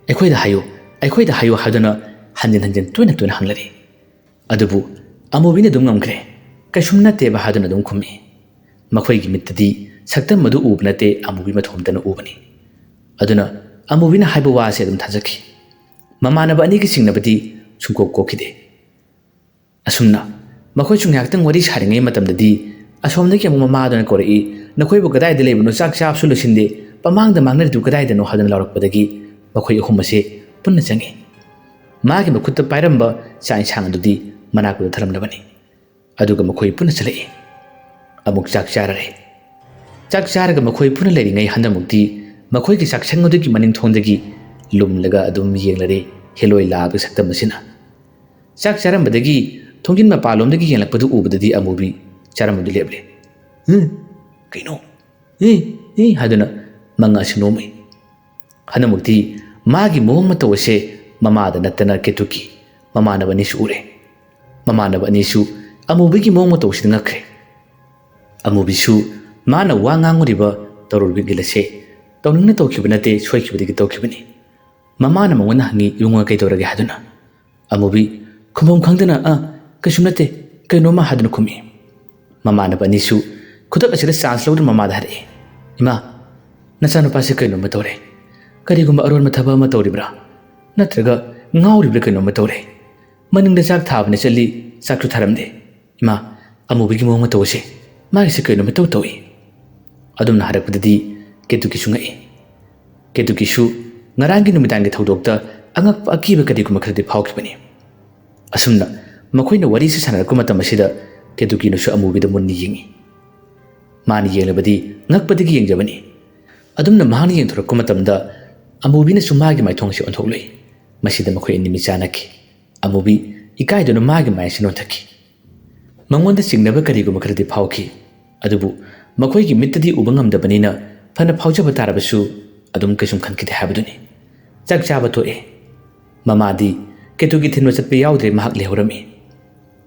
ꯑꯩꯈꯣꯏꯗ ꯍꯥꯏꯌꯨ, ꯑꯩꯈꯣꯏꯗ ꯍꯥꯏꯌꯨ" ꯍꯥꯏꯗꯨꯅ ꯍꯟꯖꯤꯟ ꯍꯟꯖꯤꯟ ꯇꯣꯏꯅ ꯇꯣꯏꯅ ꯍꯪꯂꯔꯤ꯫ ꯑꯗꯨꯕꯨ ꯑꯃꯨꯕꯤꯅ ꯑꯗꯨꯝ ꯉꯝꯈ꯭ꯔꯦ꯫ "ꯀꯩꯁꯨꯝ ꯅꯠꯇꯦꯕ" ꯍꯥꯏꯗꯨꯅ ꯑꯗꯨꯝ ꯈꯨꯝꯃꯤ꯫ ꯃꯈꯣꯏꯒꯤ ꯃꯤꯠꯇꯗꯤ ꯁꯛꯇꯝ ꯑꯗꯨ ꯎꯕ ꯅꯠꯇꯦ, ꯑꯃꯨꯕꯤ ꯃꯊꯣꯝꯇꯅ ꯎꯕꯅꯤ꯫ ꯑꯗꯨꯅ ꯑꯃꯨꯕꯤꯅ ꯍꯥꯏꯕ ꯋꯥꯁꯦ ꯑꯗꯨꯝ ꯊꯥꯖꯈꯤ꯫ ꯃꯃꯥꯟꯅꯕ ꯑꯅꯤꯒꯤ ꯆꯤꯡꯅꯕꯗꯤ ꯁꯨꯡꯀꯣꯛ ꯀꯣꯛꯈꯤꯗꯦ꯫ ꯑꯁꯨꯝꯅ ꯃꯈꯣꯏꯁꯨ ꯉꯥꯏꯍꯥꯛꯇꯪ ꯋꯥꯔꯤ ꯁꯥꯔꯤꯉꯩ ꯃꯇꯝꯗꯗꯤ ꯑꯁꯣꯝꯗꯒꯤ ꯑꯃꯨꯛ ꯃꯃꯥꯗꯨꯅ ꯀꯧꯔꯛꯏ, "ꯅꯈꯣꯏꯕꯨ ꯀꯗꯥꯏꯗ ꯂꯩꯕꯅꯣ? ꯆꯥꯛ ꯆꯥꯕꯁꯨ ꯂꯣꯏꯁꯤꯟꯗꯦ, ꯄꯃꯥꯡꯗ ꯃꯥꯡꯅꯔꯤꯗꯨ ꯀꯗꯥꯏꯗꯅꯣ?" ꯍꯥꯏꯗꯨꯅ ꯂꯥꯎꯔꯛꯄꯗꯒꯤ ꯃꯈꯣꯏ ꯑꯍꯨꯝ ꯑꯁꯦ ꯄꯨꯟꯅ ꯆꯪꯉꯤ꯫ ꯃꯥꯒꯤ ꯃꯈꯨꯠꯇ ꯄꯥꯏꯔꯝꯕ ꯆꯥꯛ ꯏꯟꯁꯥꯡ ꯑꯗꯨꯗꯤ ꯃꯅꯥꯛꯇꯨꯗ ꯊꯝꯂꯝꯂꯕꯅꯤ꯫ ꯑꯗꯨꯒ ꯃꯈꯣꯏ ꯄꯨꯟꯅ ꯆꯠꯂꯛꯏ꯫ ꯑꯃꯨꯛ ꯆꯥꯛ ꯆꯥꯔꯔꯦ꯫ ꯆꯥꯛ ꯆꯥꯔꯒ ꯃꯈꯣꯏ ꯄꯨꯟꯅ ꯂꯩꯔꯤꯉꯩ ꯍꯟꯗꯃꯨꯛꯇꯤ ꯃꯈꯣꯏꯒꯤ ꯆꯥꯛꯁꯪ ꯑꯗꯨꯒꯤ ꯃꯅꯤꯡ ꯊꯣꯡꯗꯒꯤ ꯂꯨꯝꯂꯒ ꯑꯗꯨꯝ ꯌꯦꯡꯂꯔꯦ ꯍꯦꯂꯣꯏ ꯂꯥꯛꯑꯕ ꯁꯛꯇꯝ ꯑꯁꯤꯅ꯫ ꯆꯥꯛ ꯆꯥꯔꯝꯕꯗꯒꯤ ꯊꯣꯡꯖꯤꯟ ꯃꯄꯥꯟꯂꯣꯝꯗꯒꯤ ꯌꯦꯡꯂꯛꯄꯗꯨ ꯎꯕꯗꯗꯤ ꯑꯃꯨꯕꯤ ꯆꯥꯔꯝꯕꯗꯨ ꯂꯦꯞꯂꯦ꯫ "ꯍꯨꯝ, ꯀꯩꯅꯣ? ꯍꯤ, ꯍꯤ" ꯍꯥꯏꯗꯨꯅ ꯃꯉꯥ ꯑꯁꯤ ꯅꯣꯝꯃꯤ꯫ ꯍꯟꯗꯃꯨꯛꯇꯤ ꯃꯥꯒꯤ ꯃꯑꯣꯡ ꯃꯇꯧ ꯑꯁꯦ ꯃꯃꯥꯗ ꯅꯠꯇꯅ ꯀꯦꯇꯨꯀꯤ ꯃꯃꯥꯟꯅꯕ ꯑꯅꯤꯁꯨ ꯎꯔꯦ꯫ ꯃꯃꯥꯟꯅꯕ ꯑꯅꯤꯁꯨ ꯑꯃꯨꯕꯤꯒꯤ ꯃꯑꯣꯡ ꯃꯇꯧ ꯑꯁꯤꯗ ꯉꯛꯈ꯭ꯔꯦ꯫ ꯑꯃꯨꯕꯤꯁꯨ ꯃꯥꯅ ꯋꯥ ꯉꯥꯡꯉꯨꯔꯤꯕ ꯇꯧꯔꯨꯔꯤꯕ ꯏꯪꯒꯤꯠ ꯑꯁꯦ ꯇꯧꯅꯤꯡꯅ ꯇꯧꯈꯤꯕ ꯅꯠꯇꯦ, ꯁꯣꯏꯈꯤꯕꯗꯒꯤ ꯇꯧꯈꯤꯕꯅꯤ꯫ ꯃꯃꯥꯅ ꯃꯉꯣꯟꯗ ꯍꯪꯉꯤ, "ꯏꯕꯨꯡꯉꯣ, ꯀꯩꯗꯧꯔꯒꯦ?" ꯍꯥꯏꯗꯨꯅ꯫ ꯑꯃꯨꯕꯤ ꯈꯨꯝꯐꯝ ꯈꯪꯗꯅ, "ꯑ, ꯀꯩꯁꯨꯝ ꯅꯠꯇꯦ, ꯀꯩꯅꯣꯝꯃ" ꯍꯥꯏꯗꯨꯅ ꯈꯨꯝꯃꯤ꯫ ꯃꯃꯥꯟꯅꯕ ꯑꯅꯤꯁꯨ ꯈꯨꯗꯛ ꯑꯁꯤꯗ ꯆꯥꯟꯁ ꯂꯧꯗꯨꯅ ꯃꯃꯥꯗ ꯍꯥꯏꯔꯛꯏ, "ꯏꯃꯥ, ꯅꯆꯥꯅꯨꯄꯥꯁꯦ ꯀꯩꯅꯣꯝꯃ ꯇꯧꯔꯦ꯫ ꯀꯔꯤꯒꯨꯝꯕ ꯑꯔꯣꯟꯕ ꯊꯕꯛ ꯑꯃ ꯇꯧꯔꯤꯕ꯭ꯔꯥ? ꯅꯠꯇ꯭ꯔꯒ ꯉꯥꯎꯔꯤꯕ꯭ꯔꯥ? ꯀꯩꯅꯣꯝꯃ ꯇꯧꯔꯦ꯫ ꯃꯅꯤꯡꯗ ꯆꯥꯛ ꯊꯥꯕꯅꯦ ꯆꯠꯂꯤ, ꯆꯥꯛꯁꯨ ꯊꯥꯔꯝꯗꯦ꯫ ꯏꯃꯥ, ꯑꯃꯨꯕꯤꯒꯤ ꯃꯑꯣꯡ ꯃꯇꯧ ꯑꯁꯦ, ꯃꯥꯒꯤꯁꯦ ꯀꯩꯅꯣꯝꯃ ꯏꯇꯧ ꯇꯧꯏ꯫" ꯑꯗꯨꯝꯅ ꯍꯥꯏꯔꯛꯄꯗꯗꯤ ꯀꯦꯇꯨꯀꯤꯁꯨ ꯉꯛꯏ꯫ ꯀꯦꯇꯨꯀꯤꯁꯨ ꯉꯔꯥꯡꯒꯤ ꯅꯨꯃꯤꯗꯥꯡꯒꯤ ꯊꯧꯗꯣꯛꯇ ꯑꯉꯛꯄ ꯑꯀꯤꯕ ꯀꯔꯤꯒꯨꯝꯕ ꯈꯔꯗꯤ ꯐꯥꯎꯈꯤꯕꯅꯤ꯫ ꯑꯁꯨꯝꯅ ꯃꯈꯣꯏꯅ ꯋꯥꯔꯤꯁꯤ ꯁꯥꯟꯅꯔꯛꯄ ꯃꯇꯝ ꯑꯁꯤꯗ ꯀꯦꯇꯨꯀꯤꯅꯁꯨ ꯑꯃꯨꯕꯤꯗ ꯃꯨꯟꯅ ꯌꯦꯡꯏ꯫ ꯃꯥꯅ ꯌꯦꯡꯂꯕꯗꯤ ꯉꯛꯄꯗꯒꯤ ꯌꯦꯡꯖꯕꯅꯤ꯫ ꯑꯗꯨꯝꯅ ꯃꯍꯥꯛꯅ ꯌꯦꯡꯊꯣꯔꯛꯄ ꯃꯇꯝꯗ ꯑꯃꯨꯕꯤꯅꯁꯨ ꯃꯥꯒꯤ ꯃꯥꯏꯊꯣꯡ ꯑꯁꯤ ꯑꯣꯟꯊꯣꯛꯂꯨꯏ꯫ ꯃꯁꯤꯗ ꯃꯈꯣꯏ ꯑꯅꯤ ꯃꯤꯠ ꯆꯥꯟꯅꯈꯤ꯫ ꯑꯃꯨꯕꯤ ꯏꯀꯥꯏꯗꯨꯅ ꯃꯥꯒꯤ ꯃꯥꯏ ꯑꯁꯤ ꯅꯣꯟꯊꯈꯤ꯫ ꯃꯉꯣꯟꯗ ꯆꯤꯡꯅꯕ ꯀꯔꯤꯒꯨꯝꯕ ꯈꯔꯗꯤ ꯐꯥꯎꯈꯤ꯫ ꯑꯗꯨꯕꯨ ꯃꯈꯣꯏꯒꯤ ꯃꯤꯠꯇꯗꯤ ꯎꯕ ꯉꯝꯗꯕꯅꯤꯅ ꯐꯅ ꯐꯥꯎꯖꯕ ꯇꯥꯔꯕꯁꯨ ꯑꯗꯨꯝ ꯀꯩꯁꯨꯝ ꯈꯟꯈꯤꯗꯦ ꯍꯥꯏꯕꯗꯨꯅꯤ꯫ ꯆꯥꯛ ꯆꯥꯕ ꯇꯣꯛꯑꯦ꯫ ꯃꯃꯥꯗꯤ ꯀꯦꯇꯨꯀꯤ ꯊꯤꯟꯕ ꯆꯠꯄ ꯌꯥꯎꯗ꯭ꯔꯦ, ꯃꯍꯥꯛ ꯂꯩꯍꯧꯔꯝꯃꯤ꯫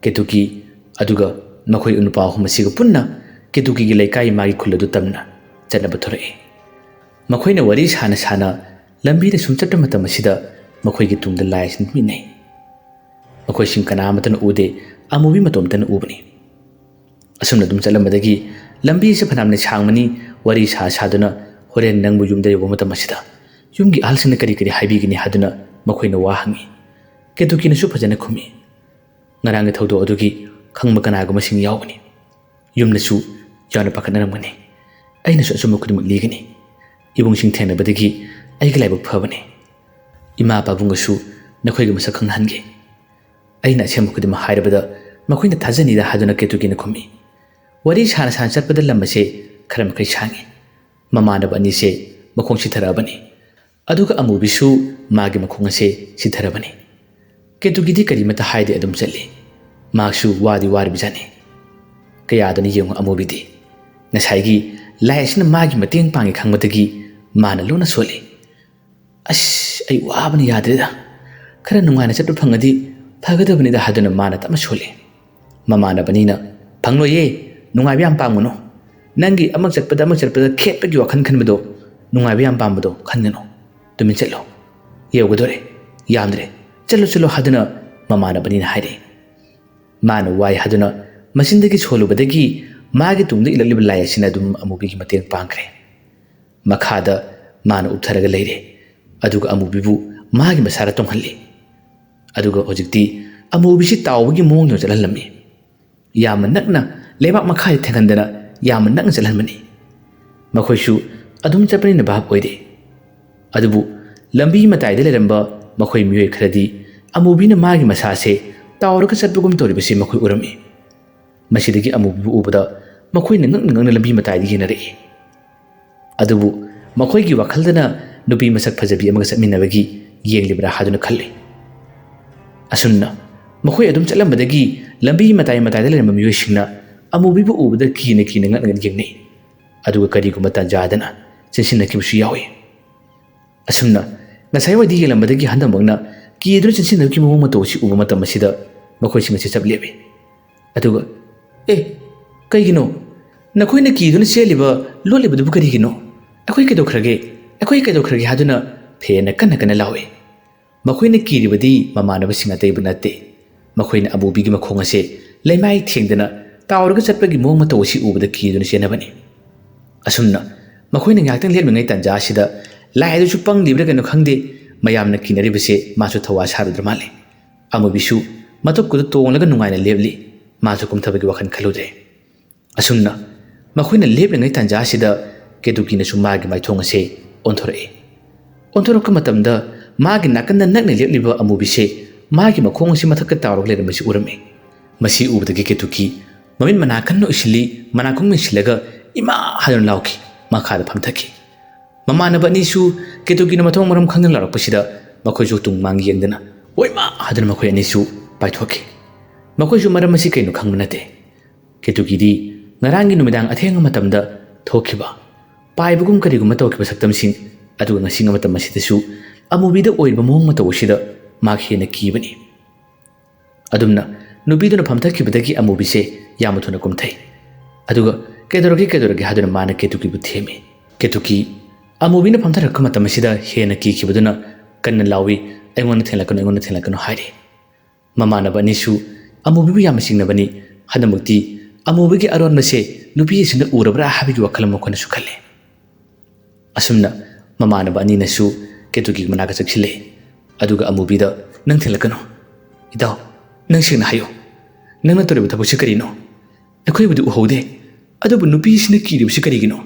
ꯀꯦꯇꯨꯀꯤ ꯑꯗꯨꯒ ꯃꯈꯣꯏ ꯅꯨꯄꯥ ꯑꯍꯨꯝ ꯑꯁꯤꯒ ꯄꯨꯟꯅ ꯀꯦꯇꯨꯀꯤꯒꯤ ꯂꯩꯀꯥꯏ ꯃꯥꯒꯤ ꯈꯨꯜ ꯑꯗꯨ ꯇꯝꯅ ꯆꯠꯅꯕ ꯊꯣꯔꯛꯏ꯫ ꯃꯈꯣꯏꯅ ꯋꯥꯔꯤ ꯁꯥꯅ ꯁꯥꯅ ꯂꯝꯕꯤꯗ ꯁꯨꯝ ꯆꯠꯄ ꯃꯇꯝ ꯑꯁꯤꯗ ꯃꯈꯣꯏꯒꯤ ꯇꯨꯡꯗ ꯂꯥꯏ ꯑꯁꯤ ꯃꯤꯠꯅꯩ꯫ ꯃꯈꯣꯏꯁꯤꯡ ꯀꯅꯥ ꯑꯃꯠꯇꯅ ꯎꯗꯦ, ꯑꯃꯨꯕꯤ ꯃꯇꯣꯝꯇꯅ ꯎꯕꯅꯤ꯫ ꯑꯁꯨꯝꯅ ꯑꯗꯨꯝ ꯆꯠꯂꯝꯕꯗꯒꯤ ꯂꯝꯕꯤ ꯑꯁꯤ ꯐꯅꯌꯥꯝꯅ ꯁꯥꯡꯕꯅꯤ꯫ ꯋꯥꯔꯤ ꯁꯥ ꯁꯥꯗꯨꯅ ꯍꯣꯔꯦꯟ ꯅꯪꯕꯨ ꯌꯨꯝꯗ ꯌꯧꯕ ꯃꯇꯝ ꯑꯁꯤꯗ ꯌꯨꯝꯒꯤ ꯑꯍꯜꯁꯤꯡꯅ ꯀꯔꯤ ꯀꯔꯤ ꯍꯥꯏꯕꯤꯒꯅꯤ ꯍꯥꯏꯗꯨꯅ ꯃꯈꯣꯏꯅ ꯋꯥ ꯍꯪꯉꯤ꯫ ꯀꯦꯇꯨꯀꯤꯅꯁꯨ ꯐꯖꯅ ꯈꯨꯝꯃꯤ꯫ ꯉꯔꯥꯡꯒꯤ ꯊꯧꯗꯣꯛ ꯑꯗꯨꯒꯤ ꯈꯪꯕ ꯀꯅꯥꯒꯨꯝꯕꯁꯤꯡ ꯌꯥꯎꯒꯅꯤ꯫ ꯌꯨꯝꯗꯁꯨ ꯌꯥꯝꯅ ꯄꯥꯈꯠꯅꯔꯝꯒꯅꯤ꯫ ꯑꯩꯅꯁꯨ ꯑꯆꯨꯝꯕ ꯈꯨꯗꯤꯡꯃꯛ ꯂꯤꯒꯅꯤ꯫ ꯏꯕꯨꯡꯁꯤꯡ ꯊꯦꯡꯅꯕꯗꯒꯤ ꯑꯩꯒꯤ ꯂꯥꯏꯕꯛ ꯐꯕꯅꯤ꯫ ꯏꯃꯥ ꯄꯥꯕꯨꯡꯒꯁꯨ ꯅꯈꯣꯏꯒ ꯃꯁꯛ ꯈꯪꯅꯍꯟꯒꯦ꯫ ꯑꯩꯅ ꯑꯁꯦꯡꯕ ꯈꯨꯗꯤꯡꯃꯛ ꯍꯥꯏꯔꯕꯗ ꯃꯈꯣꯏꯅ ꯊꯥꯖꯅꯤꯗ ꯍꯥꯏꯗꯨꯅ ꯀꯦꯇꯨꯀꯤꯅ ꯈꯨꯝꯃꯤ꯫ ꯋꯥꯔꯤ ꯁꯥꯅ ꯁꯥꯅ ꯆꯠꯄꯗ ꯂꯝ ꯑꯁꯦ ꯈꯔ ꯃꯈꯩ ꯁꯥꯡꯉꯤ꯫ ꯃꯃꯥꯟꯅꯕ ꯑꯅꯤꯁꯦ ꯃꯈꯣꯡ ꯁꯤꯊꯔꯛꯑꯕꯅꯤ꯫ ꯑꯗꯨꯒ ꯑꯃꯨꯕꯤꯁꯨ ꯃꯥꯒꯤ ꯃꯈꯣꯡ ꯑꯁꯦ ꯁꯤꯊꯔꯕꯅꯤ꯫ ꯀꯦꯇꯨꯀꯤꯗꯤ ꯀꯔꯤꯃꯠꯇ ꯍꯥꯏꯗꯦ, ꯑꯗꯨꯝ ꯆꯠꯂꯤ꯫ ꯃꯍꯥꯛꯁꯨ ꯋꯥꯗꯤ ꯋꯥꯔꯤꯕꯖꯥꯠꯅꯤ꯫ ꯀꯌꯥꯗꯅ ꯌꯦꯡꯉꯨ ꯑꯃꯨꯕꯤꯗꯤ꯫ ꯉꯁꯥꯏꯒꯤ ꯂꯥꯏ ꯑꯁꯤꯅ ꯃꯥꯒꯤ ꯃꯇꯦꯡ ꯄꯥꯡꯉꯤ ꯈꯪꯕꯗꯒꯤ ꯃꯥꯅ ꯂꯣꯟꯅ ꯁꯣꯜꯂꯤ꯫ "ꯑꯁ, ꯑꯩ ꯋꯥꯕꯅ ꯌꯥꯗ꯭ꯔꯦꯗ꯫ ꯈꯔ ꯅꯨꯡꯉꯥꯏꯅ ꯆꯠꯄ ꯐꯪꯉꯗꯤ ꯐꯒꯗꯕꯅꯤꯗ" ꯍꯥꯏꯗꯨꯅ ꯃꯥꯅ ꯇꯞꯅ ꯁꯣꯜꯂꯤ꯫ ꯃꯃꯥꯟꯅꯕꯅꯤꯅ, "ꯐꯪꯂꯣꯏꯌꯦ, ꯅꯨꯡꯉꯥꯏꯕ ꯌꯥꯝ ꯄꯥꯝꯒꯅꯨ꯫ ꯅꯪꯒꯤ ꯑꯃ ꯆꯠꯄꯗ ꯑꯃ ꯆꯠꯄꯗ ꯈꯦꯠꯄꯒꯤ ꯋꯥꯈꯜ ꯈꯟꯕꯗꯣ, ꯅꯨꯡꯉꯥꯏꯕ ꯌꯥꯝ ꯄꯥꯝꯕꯗꯣ ꯈꯟꯒꯅꯨ꯫ ꯇꯨꯃꯤꯟ ꯆꯠꯂꯣ꯫ "ꯌꯧꯒꯗꯣꯔꯦ, ꯌꯥꯝꯗ꯭ꯔꯦ, ꯆꯠꯂꯣ ꯆꯠꯂꯣ" ꯍꯥꯏꯗꯨꯅ ꯃꯃꯥꯟꯅꯕꯅꯤꯅ ꯍꯥꯏꯔꯛꯏ꯫ ꯃꯥꯅ ꯋꯥꯏ ꯍꯥꯏꯗꯨꯅ ꯃꯆꯤꯟꯗꯒꯤ ꯁꯣꯜꯂꯨꯕꯗꯒꯤ ꯃꯥꯒꯤ ꯇꯨꯡꯗ ꯏꯜꯂꯛꯂꯤꯕ ꯂꯥꯏ ꯑꯁꯤꯅ ꯑꯗꯨꯝ ꯑꯃꯨꯕꯤꯒꯤ ꯃꯇꯦꯡ ꯄꯥꯡꯈ꯭ꯔꯦ꯫ ꯃꯈꯥꯗ ꯃꯥꯅ ꯎꯞꯊꯔꯒ ꯂꯩꯔꯦ, ꯑꯗꯨꯒ ꯑꯃꯨꯕꯤꯕꯨ ꯃꯥꯒꯤ ꯃꯁꯥꯗ ꯇꯣꯡꯍꯜꯂꯤ꯫ ꯑꯗꯨꯒ ꯍꯧꯖꯤꯛꯇꯤ ꯑꯃꯨꯕꯤꯁꯤ ꯇꯥꯎꯕꯒꯤ ꯃꯑꯣꯡꯗ ꯆꯠꯍꯜꯂꯝꯃꯤ꯫ ꯌꯥꯝꯅ ꯅꯛꯅ ꯂꯩꯕꯥꯛ ꯃꯈꯥꯗ ꯊꯦꯡꯍꯟꯗꯅ ꯌꯥꯝꯅ ꯅꯛꯅ ꯆꯠꯍꯟꯕꯅꯤ꯫ ꯃꯈꯣꯏꯁꯨ ꯑꯗꯨꯝ ꯆꯠꯄꯅꯤꯅ ꯚꯥꯞ ꯑꯣꯏꯗꯦ꯫ ꯑꯗꯨꯕꯨ ꯂꯝꯕꯤ ꯃꯇꯥꯏꯗ ꯂꯩꯔꯝꯕ ꯃꯈꯣꯏ ꯃꯤꯑꯣꯏ ꯈꯔꯗꯤ ꯑꯃꯨꯕꯤꯅ ꯃꯥꯒꯤ ꯃꯁꯥꯁꯦ ꯇꯥꯎꯔꯒ ꯆꯠꯄꯒꯨꯝ ꯇꯧꯔꯤꯕꯁꯤ ꯃꯈꯣꯏ ꯎꯔꯝꯃꯤ꯫ ꯃꯁꯤꯗꯒꯤ ꯑꯃꯨꯕꯤꯕꯨ ꯎꯕꯗ ꯃꯈꯣꯏꯅ ꯉꯛꯅ ꯉꯛꯅ ꯂꯝꯕꯤ ꯃꯇꯥꯏꯗ ꯌꯦꯡꯅꯔꯛꯏ꯫ ꯑꯗꯨꯕꯨ ꯃꯈꯣꯏꯒꯤ ꯋꯥꯈꯜꯗꯅ ꯅꯨꯄꯤ ꯃꯁꯛ ꯐꯖꯕꯤ ꯑꯃꯒ ꯆꯠꯃꯤꯟꯅꯕꯒꯤ ꯌꯦꯡꯂꯤꯕ꯭ꯔꯥ ꯍꯥꯏꯗꯨꯅ ꯈꯜꯂꯤ꯫ ꯑꯁꯨꯝꯅ ꯃꯈꯣꯏ ꯑꯗꯨꯝ ꯆꯠꯂꯝꯕꯗꯒꯤ ꯂꯝꯕꯤ ꯃꯇꯥꯏ ꯃꯇꯥꯏꯗ ꯂꯩꯔꯝꯕ ꯃꯤꯑꯣꯏꯁꯤꯡꯅ ꯑꯃꯨꯕꯤꯕꯨ ꯎꯕꯗ ꯀꯤꯅ ꯀꯤꯅ ꯉꯛꯅ ꯉꯛꯅ ꯌꯦꯡꯅꯩ꯫ ꯑꯗꯨꯒ ꯀꯔꯤꯒꯨꯝꯕ ꯇꯥꯟꯖꯥꯗꯅ ꯆꯦꯟꯁꯤꯟꯅꯈꯤꯕꯁꯨ ꯌꯥꯎꯏ꯫ ꯑꯁꯨꯝꯅ ꯉꯁꯥꯏꯋꯥꯏꯗ ꯌꯦꯡꯂꯝꯕꯗꯒꯤ ꯍꯟꯗꯛꯃꯛꯅ ꯀꯤꯗꯨꯅ ꯆꯦꯟꯁꯤꯟꯅꯈꯤꯕ ꯃꯑꯣꯡ ꯃꯇꯧ ꯑꯁꯤ ꯎꯕ ꯃꯇꯝ ꯑꯁꯤꯗ ꯃꯈꯣꯏꯁꯤꯡ ꯑꯁꯤ ꯆꯞ ꯂꯦꯞꯄꯤ꯫ ꯑꯗꯨꯒ, "ꯑꯦ, ꯀꯩꯒꯤꯅꯣ? ꯅꯈꯣꯏꯅ ꯀꯤꯗꯨꯅ ꯆꯦꯜꯂꯤꯕ, ꯂꯣꯠꯂꯤꯕꯗꯨꯕꯨ ꯀꯔꯤꯒꯤꯅꯣ? ꯑꯩꯈꯣꯏ ꯀꯩꯗꯧꯈ꯭ꯔꯒꯦ? ꯑꯩꯈꯣꯏ ꯀꯩꯗꯧꯈ꯭ꯔꯒꯦ?" ꯍꯥꯏꯗꯨꯅ ꯍꯦꯟꯅ ꯀꯟꯅ ꯀꯟꯅ ꯂꯥꯎꯏ꯫ ꯃꯈꯣꯏꯅ ꯀꯤꯔꯤꯕꯗꯤ ꯃꯃꯥꯟꯅꯕꯁꯤꯡ ꯑꯇꯩꯕꯨ ꯅꯠꯇꯦ꯫ ꯃꯈꯣꯏꯅ ꯑꯃꯨꯕꯤꯒꯤ ꯃꯈꯣꯡ ꯑꯁꯤ ꯂꯩꯃꯥꯏ ꯊꯦꯡꯗꯅ ꯇꯥꯎꯔꯒ ꯆꯠꯄꯒꯤ ꯃꯑꯣꯡ ꯃꯇꯧ ꯑꯁꯤ ꯎꯕꯗ ꯀꯤꯗꯨꯅ ꯆꯦꯟꯅꯕꯅꯤ꯫ ꯑꯁꯨꯝꯅ ꯃꯈꯣꯏꯅ ꯉꯥꯏꯍꯥꯛꯇꯪ ꯂꯦꯞꯂꯤꯉꯩ ꯇꯥꯟꯖꯥ ꯑꯁꯤꯗ ꯂꯥꯏ ꯑꯗꯨꯁꯨ ꯄꯪꯂꯤꯕ꯭ꯔꯥ ꯀꯩꯅꯣ ꯈꯪꯗꯦ, ꯃꯌꯥꯝꯅ ꯀꯤꯅꯔꯤꯕꯁꯦ ꯃꯥꯁꯨ ꯊꯧꯋꯥ ꯁꯥꯔꯨꯗ꯭ꯔ ꯃꯥꯜꯂꯦ꯫ ꯑꯃꯨꯕꯤꯁꯨ ꯃꯊꯨꯞꯀꯨꯗ ꯇꯣꯡꯂꯒ ꯅꯨꯡꯉꯥꯏꯅ ꯂꯦꯞꯂꯤ꯫ ꯃꯥꯁꯨ ꯀꯨꯝꯊꯕꯒꯤ ꯋꯥꯈꯜ ꯈꯜꯂꯨꯗ꯭ꯔꯦ꯫ ꯑꯁꯨꯝꯅ ꯃꯈꯣꯏꯅ ꯂꯦꯞꯂꯤꯉꯩ ꯇꯥꯟꯖꯥ ꯑꯁꯤꯗ ꯀꯦꯇꯨꯀꯤꯅꯁꯨ ꯃꯥꯒꯤ ꯃꯥꯏꯊꯣꯡ ꯑꯁꯦ ꯑꯣꯟꯊꯣꯔꯛꯏ꯫ ꯑꯣꯟꯊꯣꯔꯛꯄ ꯃꯇꯝꯗ ꯃꯥꯒꯤ ꯅꯥꯀꯟꯗ ꯅꯛꯅ ꯂꯦꯞꯂꯤꯕ ꯑꯃꯨꯕꯤꯁꯦ ꯃꯥꯒꯤ ꯃꯈꯣꯡ ꯑꯁꯤ ꯃꯊꯛꯇ ꯇꯥꯎꯔꯒ ꯂꯩꯔꯝꯕꯁꯤ ꯎꯔꯝꯃꯤ꯫ ꯃꯁꯤ ꯎꯕꯗꯒꯤ ꯀꯦꯇꯨꯀꯤ ꯃꯃꯤꯠ ꯃꯅꯥ ꯀꯟꯅ ꯎꯏꯁꯤꯜꯂꯤ, ꯃꯅꯥꯀꯣꯡ ꯃꯦꯟꯁꯤꯜꯂꯒ "ꯏꯃꯥ!" ꯍꯥꯏꯗꯨꯅ ꯂꯥꯎꯈꯤ꯫ ꯃꯈꯥꯗ ꯐꯝꯊꯈꯤ꯫ ꯃꯃꯥꯟꯅꯕ ꯑꯅꯤꯁꯨ ꯀꯦꯇꯨꯀꯤꯅ ꯃꯊꯣꯡ ꯃꯔꯝ ꯈꯪꯗꯅ ꯂꯥꯎꯔꯛꯄꯁꯤꯗ ꯃꯈꯣꯏꯁꯨ ꯇꯨꯡ ꯃꯥꯡ ꯌꯦꯡꯗꯅ "ꯍꯣꯏ ꯃꯥ!" ꯍꯥꯏꯗꯨꯅ ꯃꯈꯣꯏ ꯑꯅꯤꯁꯨ ꯄꯥꯏꯊꯣꯛꯈꯤ꯫ ꯃꯈꯣꯏꯁꯨ ꯃꯔꯝ ꯑꯁꯤ ꯀꯩꯅꯣ ꯈꯪꯕ ꯅꯠꯇꯦ꯫ ꯀꯦꯇꯨꯀꯤꯗꯤ ꯉꯔꯥꯡꯒꯤ ꯅꯨꯃꯤꯗꯥꯡ ꯑꯊꯦꯡꯕ ꯃꯇꯝꯗ ꯊꯣꯛꯈꯤꯕ, ꯄꯥꯏꯕꯒꯨꯝ ꯀꯔꯤꯒꯨꯝꯕ ꯇꯧꯈꯤꯕ ꯁꯛꯇꯝꯁꯤꯡ, ꯑꯗꯨꯒ ꯉꯁꯤ ꯃꯇꯝ ꯑꯁꯤꯗꯁꯨ ꯑꯃꯨꯕꯤꯗ ꯑꯣꯏꯔꯤꯕ ꯃꯑꯣꯡ ꯃꯇꯧ ꯑꯁꯤꯗ ꯃꯍꯥꯛ ꯍꯦꯟꯅ ꯀꯤꯕꯅꯤ꯫ ꯑꯗꯨꯝꯅ ꯅꯨꯄꯤꯗꯨꯅ ꯐꯝꯊꯈꯤꯕꯗꯒꯤ ꯑꯃꯨꯕꯤꯁꯦ ꯌꯥꯝꯅ ꯊꯨꯅ ꯀꯨꯝꯊꯩ꯫ ꯑꯗꯨꯒ "ꯀꯩꯗꯧꯔꯒꯦ, ꯀꯩꯗꯧꯔꯒꯦ?" ꯍꯥꯏꯗꯨꯅ ꯃꯥꯅ ꯀꯦꯇꯨꯀꯤꯕꯨ ꯊꯦꯝꯃꯤ꯫ ꯀꯦꯇꯨꯀꯤ ꯑꯃꯨꯕꯤꯅ ꯐꯝꯊꯔꯛꯄ ꯃꯇꯝ ꯑꯁꯤꯗ ꯍꯦꯟꯅ ꯀꯤꯈꯤꯕꯗꯨꯅ ꯀꯟꯅ ꯂꯥꯎꯏ, "ꯑꯩꯉꯣꯟꯗ ꯊꯦꯡꯂꯛꯀꯅꯨ, ꯑꯩꯉꯣꯟꯗ ꯊꯦꯡꯂꯛꯀꯅꯨ" ꯍꯥꯏꯔꯤ꯫ ꯃꯃꯥꯟꯅꯕ ꯑꯅꯤꯁꯨ ꯑꯃꯨꯕꯤꯕꯨ ꯌꯥꯝꯅ ꯆꯤꯡꯅꯕꯅꯤ꯫ ꯍꯟꯗꯛꯃꯛꯇꯤ ꯑꯃꯨꯕꯤꯒꯤ ꯑꯔꯣꯟꯕꯁꯦ ꯅꯨꯄꯤ ꯑꯁꯤꯅ ꯎꯔꯕ꯭ꯔꯥ ꯍꯥꯏꯕꯒꯤ ꯋꯥꯈꯜ ꯑꯃ ꯃꯈꯣꯏꯅꯁꯨ ꯈꯜꯂꯦ꯫ ꯑꯁꯨꯝꯅ ꯃꯃꯥꯟꯅꯕ ꯑꯅꯤꯅꯁꯨ ꯀꯦꯇꯨꯀꯤ ꯃꯅꯥꯛꯇ ꯆꯪꯁꯤꯜꯂꯦ꯫ ꯑꯗꯨꯒ ꯑꯃꯨꯕꯤꯗ, "ꯅꯪ ꯊꯦꯡꯂꯛꯀꯅꯨ꯫ ꯏꯇꯥꯎ, ꯅꯪ ꯁꯦꯡꯅ ꯍꯥꯏꯌꯨ꯫ ꯅꯪꯅ ꯇꯧꯔꯤꯕ ꯊꯕꯛꯁꯤ ꯀꯔꯤꯅꯣ? ꯑꯩꯈꯣꯏꯕꯨꯗꯤ ꯎꯍꯧꯗꯦ꯫ ꯑꯗꯨꯕꯨ ꯅꯨꯄꯤꯁꯤꯅ ꯀꯤꯔꯤꯕꯁꯤ ꯀꯔꯤꯒꯤꯅꯣ?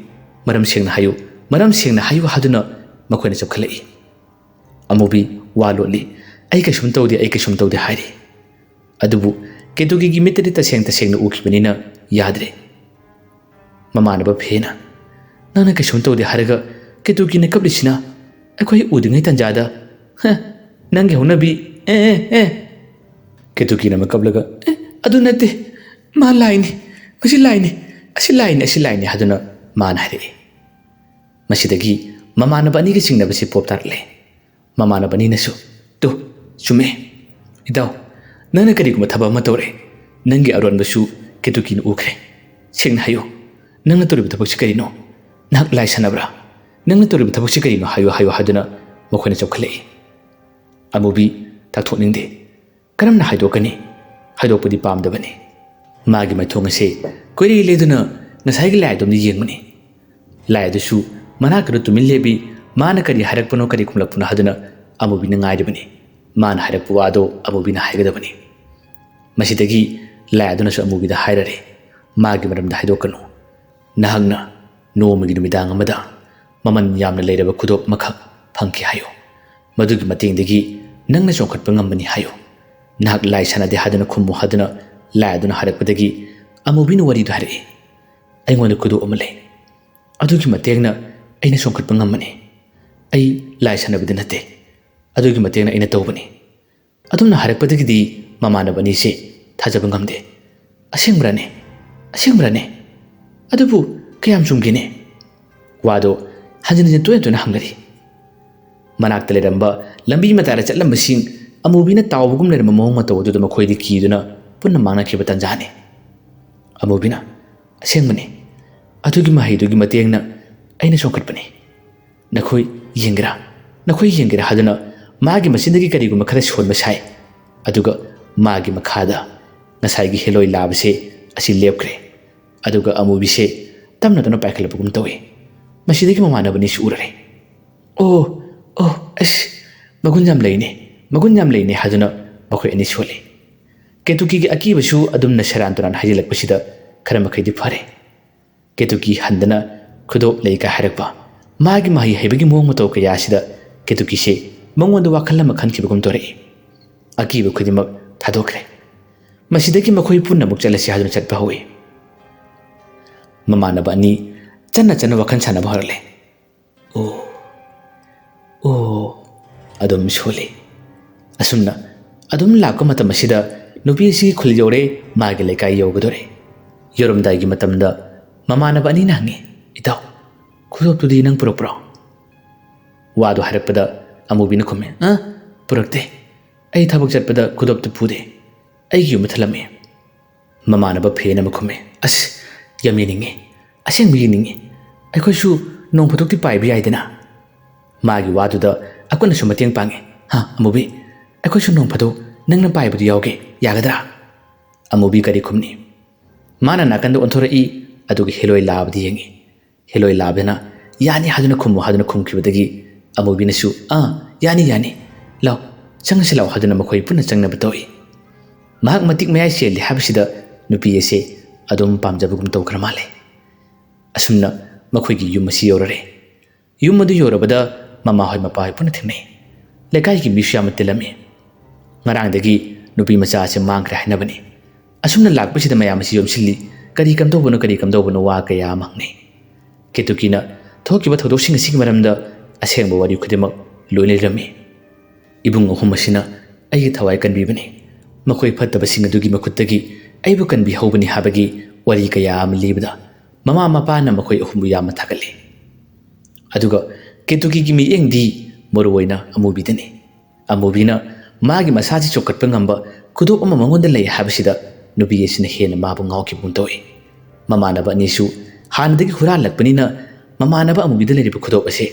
ꯃꯔꯝ ꯁꯦꯡꯅ ꯍꯥꯏꯌꯨ, ꯃꯔꯝ ꯁꯦꯡꯅ ꯍꯥꯏꯌꯨ" ꯍꯥꯏꯗꯨꯅ ꯃꯈꯣꯏꯅ ꯆꯞꯈꯠꯂꯛꯏ꯫ ꯑꯃꯨꯕꯤ ꯋꯥ ꯂꯣꯠꯂꯤ꯫ "ꯑꯩ ꯀꯩꯁꯨꯝ ꯇꯧꯗꯦ, ꯑꯩ ꯀꯩꯁꯨꯝ ꯇꯧꯗꯦ" ꯍꯥꯏꯔꯤ꯫ ꯑꯗꯨꯕꯨ ꯀꯦꯇꯨꯀꯤꯒꯤ ꯃꯤꯠꯇꯗꯤ ꯇꯁꯦꯡ ꯇꯁꯦꯡꯅ ꯎꯈꯤꯕꯅꯤꯅ ꯌꯥꯗ꯭ꯔꯦ꯫ ꯃꯃꯥꯟꯅꯕ ꯐꯦꯅ, "ꯅꯪꯅ ꯀꯩꯁꯨꯝ ꯇꯧꯗꯦ ꯍꯥꯏꯔꯒ ꯀꯦꯇꯨꯀꯤꯅ ꯀꯞꯂꯤꯁꯤꯅ ꯑꯩꯈꯣꯏ ꯎꯗ꯭ꯔꯤꯉꯩ ꯇꯥꯟꯖꯥꯗ? ꯍ, ꯅꯪꯒꯤ ꯍꯧꯅꯕꯤ, ꯑꯦ, ꯑꯦ, ꯑꯦ!" ꯀꯦꯇꯨꯀꯤꯅ ꯑꯃ ꯀꯞꯂꯒ, "ꯑꯦ, ꯑꯗꯨ ꯅꯠꯇꯦ, ꯃꯥ ꯂꯥꯏꯅꯤ, ꯃꯁꯤ ꯂꯥꯏꯅꯤ, ꯑꯁꯤ ꯂꯥꯏꯅꯤ, ꯑꯁꯤ ꯂꯥꯏꯅꯤ" ꯍꯥꯏꯗꯨꯅ ꯃꯥꯅ ꯍꯥꯏꯔꯛꯏ꯫ ꯃꯁꯤꯗꯒꯤ ꯃꯃꯥꯟꯅꯕ ꯑꯅꯤꯒꯤ ꯆꯤꯡꯅꯕꯁꯤ ꯄꯣꯞ ꯇꯥꯔꯛꯂꯦ꯫ ꯃꯃꯥꯟꯅꯕ ꯑꯅꯤꯅꯁꯨ, "ꯇꯨ, ꯆꯨꯝꯃꯦ꯫ ꯏꯇꯥꯎ, ꯅꯪꯅ ꯀꯔꯤꯒꯨꯝꯕ ꯊꯕꯛ ꯑꯃ ꯇꯧꯔꯦ꯫ ꯅꯪꯒꯤ ꯑꯔꯣꯟꯕꯁꯨ ꯀꯦꯇꯨꯀꯤꯅ ꯎꯈ꯭ꯔꯦ꯫ ꯁꯦꯡꯅ ꯍꯥꯏꯌꯨ, ꯅꯪꯅ ꯇꯧꯔꯤꯕ ꯊꯕꯛꯁꯤ ꯀꯔꯤꯅꯣ? ꯅꯍꯥꯛ ꯂꯥꯏ ꯁꯥꯟꯅꯕ꯭ꯔꯥ? ꯅꯪꯅ ꯇꯧꯔꯤꯕ ꯊꯕꯛꯁꯤ ꯀꯔꯤꯅꯣ? ꯍꯥꯏꯌꯨ, ꯍꯥꯏꯌꯨ" ꯍꯥꯏꯗꯨꯅ ꯃꯈꯣꯏꯅ ꯆꯞꯈꯠꯂꯛꯏ꯫ ꯑꯃꯨꯕꯤ ꯇꯥꯛꯊꯣꯛꯅꯤꯡꯗꯦ꯫ ꯀꯔꯝꯅ ꯍꯥꯏꯗꯣꯛꯀꯅꯤ? ꯍꯥꯏꯗꯣꯛꯄꯗꯤ ꯄꯥꯝꯗꯕꯅꯤ꯫ ꯃꯥꯒꯤ ꯃꯥꯏꯊꯣꯡ ꯑꯁꯦ ꯀꯣꯏꯔꯤ ꯂꯩꯗꯨꯅ ꯉꯁꯥꯏꯒꯤ ꯂꯥꯏ ꯑꯗꯨꯝꯗ ꯌꯦꯡꯕꯅꯤ꯫ ꯂꯥꯏ ꯑꯗꯨꯁꯨ ꯃꯅꯥꯛꯇꯨꯗ ꯇꯨꯃꯤꯟ ꯂꯦꯞꯄꯤ, ꯃꯥꯅ ꯀꯔꯤ ꯍꯥꯏꯔꯛꯄꯅꯣ, ꯀꯔꯤ ꯈꯨꯝꯂꯛꯄꯅꯣ ꯍꯥꯏꯗꯨꯅ ꯑꯃꯨꯕꯤꯅ ꯉꯥꯏꯔꯤꯕꯅꯤ꯫ ꯃꯥꯅ ꯍꯥꯏꯔꯛꯄ ꯋꯥꯗꯣ ꯑꯃꯨꯕꯤꯅ ꯍꯥꯏꯒꯗꯕꯅꯤ꯫ ꯃꯁꯤꯗꯒꯤ ꯂꯥꯏ ꯑꯗꯨꯅꯁꯨ ꯑꯃꯨꯕꯤꯗ ꯍꯥꯏꯔꯔꯦ, "ꯃꯥꯒꯤ ꯃꯔꯝꯗ ꯍꯥꯏꯗꯣꯛꯀꯅꯨ꯫ ꯅꯍꯥꯛꯅ ꯅꯣꯡꯃꯒꯤ ꯅꯨꯃꯤꯗꯥꯡ ꯑꯃꯗ ꯃꯃꯜ ꯌꯥꯝꯅ ꯂꯩꯔꯕ ꯈꯨꯗꯣꯞ ꯑꯃꯈꯛ ꯐꯪꯈꯤ ꯍꯥꯏꯌꯨ꯫ ꯃꯗꯨꯒꯤ ꯃꯇꯦꯡꯗꯒꯤ ꯅꯪꯅ ꯆꯣꯡꯈꯠꯄ ꯉꯝꯕꯅꯤ ꯍꯥꯏꯌꯨ꯫ ꯅꯍꯥꯛ ꯂꯥꯏ ꯁꯥꯟꯅꯗꯦ ꯍꯥꯏꯗꯨꯅ ꯈꯨꯝꯃꯨ" ꯍꯥꯏꯗꯨꯅ ꯂꯥꯏ ꯑꯗꯨꯅ ꯍꯥꯏꯔꯛꯄꯗꯒꯤ ꯑꯃꯨꯕꯤꯅ ꯋꯥꯔꯤꯗꯨ ꯍꯥꯏꯔꯛꯏ꯫ "ꯑꯩꯉꯣꯟꯗ ꯈꯨꯗꯣꯞ ꯑꯃ ꯂꯩ꯫ ꯑꯗꯨꯒꯤ ꯃꯇꯦꯡꯅ ꯑꯩꯅ ꯆꯣꯡꯈꯠꯄ ꯉꯝꯕꯅꯤ꯫ ꯑꯩ ꯂꯥꯏ ꯁꯥꯟꯅꯕꯗꯤ ꯅꯠꯇꯦ꯫ ꯑꯗꯨꯒꯤ ꯃꯇꯦꯡꯅ ꯑꯩꯅ ꯇꯧꯕꯅꯤ"꯫ ꯑꯗꯨꯝꯅ ꯍꯥꯏꯔꯛꯄꯗꯒꯤꯗꯤ ꯃꯃꯥꯟꯅꯕ ꯑꯅꯤꯁꯦ ꯊꯥꯖꯕ ꯉꯝꯗꯦ꯫ "ꯑꯁꯦꯡꯕ꯭ꯔꯅꯦ? ꯑꯁꯦꯡꯕ꯭ꯔꯅꯦ? ꯑꯗꯨꯕꯨ ꯀꯌꯥꯝ ꯆꯨꯝꯒꯦꯅꯦ?" ꯋꯥꯗꯣ ꯍꯟꯖꯤꯟ ꯍꯟꯖꯤꯟ ꯇꯣꯏꯅ ꯇꯣꯏꯅ ꯍꯪꯅꯔꯤ꯫ ꯃꯅꯥꯛꯇ ꯂꯩꯔꯝꯕ ꯂꯝꯕꯤ ꯃꯇꯥꯏꯗ ꯆꯠꯂꯝꯕꯁꯤꯡ ꯑꯃꯨꯕꯤꯅ ꯇꯥꯎꯕꯒꯨꯝ ꯂꯩꯔꯝꯕ ꯃꯑꯣꯡ ꯃꯇꯧ ꯑꯗꯨꯗ ꯃꯈꯣꯏꯗꯤ ꯀꯤꯗꯨꯅ ꯄꯨꯟꯅ ꯃꯥꯡꯅꯈꯤꯕ ꯇꯥꯟꯖꯥꯅꯤ꯫ ꯑꯃꯨꯕꯤꯅ, "ꯑꯁꯦꯡꯕꯅꯤ, ꯑꯗꯨꯒꯤ ꯃꯍꯩꯗꯨꯒꯤ ꯃꯇꯦꯡꯅ ꯑꯩꯅ ꯆꯣꯡꯈꯠꯄꯅꯤ꯫ ꯅꯈꯣꯏ ꯌꯦꯡꯒꯦꯔꯥ? ꯅꯈꯣꯏ ꯌꯦꯡꯒꯦꯔꯥ?" ꯍꯥꯏꯗꯨꯅ ꯃꯥꯒꯤ ꯃꯆꯤꯟꯗꯒꯤ ꯀꯔꯤꯒꯨꯝꯕ ꯈꯔ ꯁꯣꯟꯕ ꯁꯥꯏ꯫ ꯑꯗꯨꯒ ꯃꯥꯒꯤ ꯃꯈꯥꯗ ꯉꯁꯥꯏꯒꯤ ꯍꯦꯂꯣꯏ ꯂꯥꯕꯁꯦ ꯑꯁꯤ ꯂꯦꯞꯈ꯭ꯔꯦ꯫ ꯑꯗꯨꯒ ꯑꯃꯨꯕꯤꯁꯦ ꯇꯞꯅ ꯇꯞꯅ ꯄꯥꯏꯈꯠꯂꯛꯄꯒꯨꯝ ꯇꯧꯏ꯫ ꯃꯁꯤꯗꯒꯤ ꯃꯃꯥꯟꯅꯕꯅꯤꯁꯨ ꯎꯔꯔꯦ꯫ "ꯑꯣ, ꯑꯣ, ꯑꯁ, ꯃꯒꯨꯟ ꯌꯥꯝ ꯂꯩꯅꯦ, ꯃꯒꯨꯟ ꯌꯥꯝ ꯂꯩꯅꯦ" ꯍꯥꯏꯗꯨꯅ ꯃꯈꯣꯏ ꯑꯅꯤ ꯁꯣꯜꯂꯤ꯫ ꯀꯦꯇꯨꯀꯤꯒꯤ ꯑꯀꯤꯕꯁꯨ ꯑꯗꯨꯝꯅ ꯁꯦꯔꯥꯟ ꯇꯨꯔꯥꯟ ꯍꯥꯏꯖꯤꯜꯂꯛꯄꯁꯤꯗ ꯈꯔ ꯃꯈꯩꯗꯤ ꯐꯔꯦ꯫ ꯀꯦꯇꯨꯀꯤ ꯍꯟꯗꯅ "ꯈꯨꯗꯣꯞ ꯂꯩ" ꯀꯥꯏ ꯍꯥꯏꯔꯛꯄ, ꯃꯥꯒꯤ ꯃꯍꯩ ꯍꯩꯕꯒꯤ ꯃꯑꯣꯡ ꯃꯇꯧ ꯀꯌꯥ ꯑꯁꯤꯗ ꯀꯦꯇꯨꯀꯤꯁꯦ ꯃꯉꯣꯟꯗ ꯋꯥꯈꯜ ꯑꯃ ꯈꯟꯈꯤꯕꯒꯨꯝ ꯇꯧꯔꯛꯏ꯫ ꯑꯀꯤꯕ ꯈꯨꯗꯤꯡꯃꯛ ꯊꯥꯗꯣꯛꯈ꯭ꯔꯦ꯫ ꯃꯁꯤꯗꯒꯤ ꯃꯈꯣꯏ ꯄꯨꯟꯅ ꯑꯃꯨꯛ ꯆꯠꯂꯁꯤ ꯍꯥꯏꯗꯨꯅ ꯆꯠꯄ ꯍꯧꯏ꯫ ꯃꯃꯥꯟꯅꯕ ꯑꯅꯤ ꯆꯟꯅ ꯆꯟꯅ ꯋꯥꯈꯜ ꯁꯥꯟꯅꯕ ꯍꯧꯔꯛꯂꯦ꯫ "ꯑꯣ, ꯑꯣ" ꯑꯗꯨꯝ ꯁꯣꯜꯂꯤ꯫ ꯑꯁꯨꯝꯅ ꯑꯗꯨꯝ ꯂꯥꯛꯄ ꯃꯇꯝ ꯑꯁꯤꯗ ꯅꯨꯄꯤ ꯑꯁꯤꯒꯤ ꯈꯨꯜ ꯌꯧꯔꯦ, ꯃꯥꯒꯤ ꯂꯩꯀꯥꯏ ꯌꯧꯒꯗꯧꯔꯦ꯫ ꯌꯧꯔꯝꯗꯥꯏꯒꯤ ꯃꯇꯝꯗ ꯃꯃꯥꯟꯅꯕ ꯑꯅꯤꯅ ꯍꯪꯉꯤ, "ꯏꯇꯥꯎ, ꯈꯨꯗꯣꯞꯇꯨꯗꯤ ꯅꯪ ꯄꯨꯔꯛꯄ꯭ꯔꯣ?" ꯋꯥꯗꯨ ꯍꯥꯏꯔꯛꯄꯗ ꯑꯃꯨꯕꯤꯅ ꯈꯨꯝꯃꯤ, "ꯑ, ꯄꯨꯔꯛꯇꯦ꯫ ꯑꯩ ꯊꯕꯛ ꯆꯠꯄꯗ ꯈꯨꯗꯣꯞꯇꯨ ꯄꯨꯗꯦ꯫ ꯑꯩꯒꯤ ꯌꯨꯝꯗ ꯊꯝꯂꯝꯃꯤ꯫" ꯃꯃꯥꯟꯅꯕ ꯐꯦꯟ ꯑꯃ ꯈꯨꯝꯃꯤ, "ꯑꯁ, ꯌꯥꯝ ꯌꯦꯡꯅꯤꯡꯉꯤ, ꯑꯁꯦꯡꯕ ꯌꯦꯡꯅꯤꯡꯉꯤ꯫ ꯑꯩꯈꯣꯏꯁꯨ ꯅꯣꯡ ꯐꯥꯗꯣꯛꯇꯤ ꯄꯥꯏꯕ ꯌꯥꯏꯗꯅ꯫" ꯃꯥꯒꯤ ꯋꯥꯗꯨꯗ ꯑꯩꯈꯣꯏꯅꯁꯨ ꯃꯇꯦꯡ ꯄꯥꯡꯉꯤ꯫ "ꯍꯥ, ꯑꯃꯨꯕꯤ, ꯑꯩꯈꯣꯏꯁꯨ ꯅꯣꯡ ꯐꯥꯗꯣꯛ ꯅꯪꯅ ꯄꯥꯏꯕꯗꯨ ꯌꯥꯎꯒꯦ, ꯌꯥꯒꯗ꯭ꯔꯥ?" ꯑꯃꯨꯕꯤ ꯀꯔꯤ ꯈꯨꯝꯅꯤ? ꯃꯥꯅ ꯅꯥꯀꯟꯗ ꯑꯣꯟꯊꯣꯔꯛꯏ, ꯑꯗꯨꯒ ꯍꯦꯂꯣꯏ ꯂꯥꯕꯗ ꯌꯦꯡꯉꯤ꯫ ꯍꯦꯂꯣꯏ ꯂꯥꯕꯗꯅ "ꯌꯥꯅꯤ ꯍꯥꯏꯗꯨꯅ ꯈꯨꯝꯃꯨ" ꯍꯥꯏꯗꯨꯅ ꯈꯨꯝꯈꯤꯕꯗꯒꯤ ꯑꯃꯨꯕꯤꯅꯁꯨ "ꯑꯥ, ꯌꯥꯅꯤ, ꯌꯥꯅꯤ, ꯂꯥꯎ, ꯆꯪꯉꯁꯤ ꯂꯥꯎ" ꯍꯥꯏꯗꯨꯅ ꯃꯈꯣꯏ ꯄꯨꯟꯅ ꯆꯪꯅꯕ ꯇꯧꯏ꯫ ꯃꯍꯥꯛ ꯃꯇꯤꯛ ꯃꯌꯥꯏ ꯆꯦꯜꯂꯤ ꯍꯥꯏꯕꯁꯤꯗ ꯅꯨꯄꯤ ꯑꯁꯦ ꯑꯗꯨꯝ ꯄꯥꯝꯖꯕꯒꯨꯝ ꯇꯧꯈ꯭ꯔ ꯃꯥꯜꯂꯦ꯫ ꯑꯁꯨꯝꯅ ꯃꯈꯣꯏꯒꯤ ꯌꯨꯝ ꯑꯁꯤ ꯌꯧꯔꯔꯦ꯫ ꯌꯨꯝ ꯑꯗꯨ ꯌꯧꯔꯕꯗ ꯃꯃꯥꯍꯣꯏ ꯃꯄꯥꯍꯣꯏ ꯄꯨꯟꯅ ꯊꯦꯡꯅꯩ꯫ ꯂꯩꯀꯥꯏꯒꯤ ꯃꯤꯁꯨ ꯌꯥꯝꯅ ꯇꯤꯜꯂꯝꯃꯤ꯫ ꯉꯔꯥꯡꯗꯒꯤ ꯅꯨꯄꯤ ꯃꯆꯥ ꯑꯁꯤ ꯃꯥꯡꯈ꯭ꯔꯦ ꯍꯥꯏꯅꯕꯅꯤ꯫ ꯑꯁꯨꯝꯅ ꯂꯥꯛꯄꯁꯤꯗ ꯃꯌꯥꯝ ꯑꯁꯤ ꯌꯣꯝꯁꯤꯜꯂꯤ꯫ ꯀꯔꯤ ꯀꯝꯗꯧꯕꯅꯣ, ꯀꯔꯤ ꯀꯝꯗꯧꯕꯅꯣ ꯋꯥ ꯀꯌꯥ ꯑꯃ ꯍꯪꯅꯩ꯫ ꯀꯦꯇꯨꯀꯤꯅ ꯊꯣꯛꯈꯤꯕ ꯊꯧꯗꯣꯛꯁꯤꯡ ꯑꯁꯤꯒꯤ ꯃꯔꯝꯗ ꯑꯁꯦꯡꯕ ꯋꯥꯔꯤ ꯈꯨꯗꯤꯡꯃꯛ ꯂꯣꯏ ꯂꯩꯔꯝꯃꯤ꯫ ꯏꯕꯨꯡ ꯑꯍꯨꯝ ꯑꯁꯤꯅ ꯑꯩꯒꯤ ꯊꯋꯥꯏ ꯀꯟꯕꯤꯕꯅꯤ꯫ ꯃꯈꯣꯏ ꯐꯠꯇꯕꯁꯤꯡ ꯑꯗꯨꯒꯤ ꯃꯈꯨꯠꯇꯒꯤ ꯑꯩꯕꯨ ꯀꯟꯕꯤꯍꯧꯕꯅꯤ ꯍꯥꯏꯕꯒꯤ ꯋꯥꯔꯤ ꯀꯌꯥ ꯑꯃ ꯂꯤꯕꯗ ꯃꯃꯥ ꯃꯄꯥꯅ ꯃꯈꯣꯏ ꯑꯍꯨꯝꯕꯨ ꯌꯥꯝꯅ ꯊꯥꯒꯠꯂꯤ꯫ ꯑꯗꯨꯒ ꯀꯦꯇꯨꯀꯤꯒꯤ ꯃꯤꯠꯌꯦꯡꯗꯤ ꯃꯔꯨꯑꯣꯏꯅ ꯑꯃꯨꯕꯤꯗꯅꯤ꯫ ꯑꯃꯨꯕꯤꯅ ꯃꯥꯒꯤ ꯃꯁꯥꯁꯤ ꯆꯣꯛꯈꯠꯄ ꯉꯝꯕ ꯈꯨꯗꯣꯞ ꯑꯃ ꯃꯉꯣꯟꯗ ꯂꯩ ꯍꯥꯏꯕꯁꯤꯗ ꯅꯨꯄꯤ ꯑꯁꯤꯅ ꯍꯦꯟꯅ ꯃꯥꯕꯨ ꯉꯥꯎꯈꯤꯕꯒꯨꯝ ꯇꯧꯏ꯫ ꯃꯃꯥꯟꯅꯕ ꯑꯅꯤꯁꯨ ꯍꯥꯟꯅꯗꯒꯤ ꯍꯨꯔꯥꯜꯂꯛꯄꯅꯤꯅ ꯃꯃꯥꯟꯅꯕ ꯑꯃꯨꯕꯤꯗ ꯂꯩꯔꯤꯕ ꯈꯨꯗꯣꯞ ꯑꯁꯦ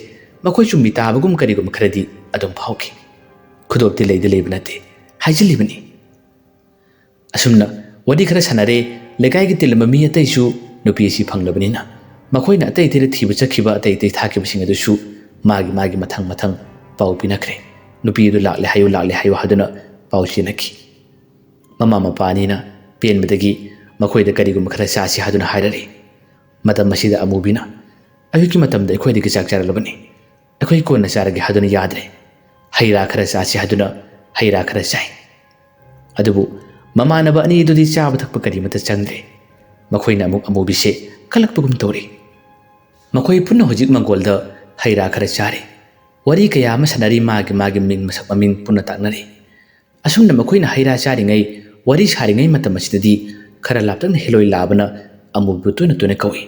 ꯃꯈꯣꯏꯁꯨ ꯃꯤꯇꯥꯕꯒꯨꯝ ꯀꯔꯤꯒꯨꯝꯕ ꯈꯔꯗꯤ ꯑꯗꯨꯝ ꯐꯥꯎꯈꯤ꯫ ꯈꯨꯗꯣꯞꯇꯤ ꯂꯩꯗꯤ ꯂꯩꯕ ꯅꯠꯇꯦ, ꯍꯥꯏꯖꯤꯜꯂꯤꯕꯅꯤ꯫ ꯑꯁꯨꯝꯅ ꯋꯥꯔꯤ ꯈꯔ ꯁꯥꯟꯅꯔꯦ꯫ ꯂꯩꯀꯥꯏꯒꯤ ꯇꯤꯜꯂꯝꯕ ꯃꯤ ꯑꯇꯩꯁꯨ ꯅꯨꯄꯤ ꯑꯁꯤ ꯐꯪꯂꯕꯅꯤꯅ ꯃꯈꯣꯏꯅ ꯑꯇꯩ ꯑꯇꯩꯗ ꯊꯤꯕ ꯆꯠꯈꯤꯕ, ꯑꯇꯩ ꯑꯇꯩ ꯊꯥꯈꯤꯕꯁꯤꯡ ꯑꯗꯨꯁꯨ ꯃꯥꯒꯤ ꯃꯥꯒꯤ ꯃꯊꯪ ꯃꯊꯪ ꯄꯥꯎ ꯄꯤꯅꯈ꯭ꯔꯦ꯫ ꯅꯨꯄꯤ ꯑꯗꯨ ꯂꯥꯛꯂꯦ ꯍꯥꯏꯌꯨ, ꯂꯥꯛꯂꯦ ꯍꯥꯏꯌꯨ ꯍꯥꯏꯗꯨꯅ ꯄꯥꯎ ꯆꯦꯟꯅꯈꯤ꯫ ꯃꯃꯥ ꯃꯄꯥ ꯑꯅꯤꯅ ꯄꯦꯟꯕꯗꯒꯤ ꯃꯈꯣꯏꯗ ꯀꯔꯤꯒꯨꯝꯕ ꯈꯔ ꯆꯥꯁꯤ ꯍꯥꯏꯗꯨꯅ ꯍꯥꯏꯔꯛꯏ꯫ ꯃꯇꯝ ꯑꯁꯤꯗ ꯑꯃꯨꯕꯤꯅ, "ꯑꯌꯨꯛꯀꯤ ꯃꯇꯝꯗ ꯑꯩꯈꯣꯏꯗꯒꯤ ꯆꯥꯛ ꯆꯥꯔꯛꯂꯕꯅꯤ, ꯑꯩꯈꯣꯏ ꯀꯣꯟꯅ ꯆꯥꯔꯒꯦ" ꯍꯥꯏꯗꯨꯅ ꯌꯥꯗ꯭ꯔꯦ꯫ "ꯍꯩ ꯔꯥ ꯈꯔ ꯆꯥꯁꯤ" ꯍꯥꯏꯗꯨꯅ ꯍꯩ ꯔꯥ ꯈꯔ ꯆꯥꯏ꯫ ꯑꯗꯨꯕꯨ ꯃꯃꯥꯟꯅꯕ ꯑꯅꯤ ꯑꯗꯨꯗꯤ ꯆꯥꯕ ꯊꯛꯄ ꯀꯔꯤꯃꯠꯇ ꯆꯪꯗ꯭ꯔꯦ꯫ ꯃꯈꯣꯏꯅ ꯑꯃꯨꯛ ꯑꯃꯨꯕꯤꯁꯦ ꯀꯜꯂꯛꯄꯒꯨꯝ ꯇꯧꯔꯤ꯫ ꯃꯈꯣꯏ ꯄꯨꯟꯅ ꯍꯧꯖꯤꯛ ꯃꯪꯒꯣꯜꯗ ꯍꯩ ꯔꯥ ꯈꯔ ꯆꯥꯔꯤ꯫ ꯋꯥꯔꯤ ꯀꯌꯥ ꯑꯃ ꯁꯥꯟꯅꯔꯤ, ꯃꯥꯒꯤ ꯃꯥꯒꯤ ꯃꯤꯡ ꯃꯁꯛ ꯃꯃꯤꯡ ꯄꯨꯟꯅ ꯇꯥꯛꯅꯔꯤ꯫ ꯑꯁꯨꯝꯅ ꯃꯈꯣꯏꯅ ꯍꯩ ꯔꯥ ꯆꯥꯔꯤꯉꯩ, ꯋꯥꯔꯤ ꯁꯥꯔꯤꯉꯩ ꯃꯇꯝ ꯑꯁꯤꯗꯗꯤ ꯈꯔ ꯂꯥꯞꯇꯛꯅ ꯍꯦꯂꯣꯏ ꯂꯥꯕꯅ ꯑꯃꯨꯕꯤꯕꯨ ꯇꯣꯏꯅ ꯇꯣꯏꯅ ꯀꯧꯏ꯫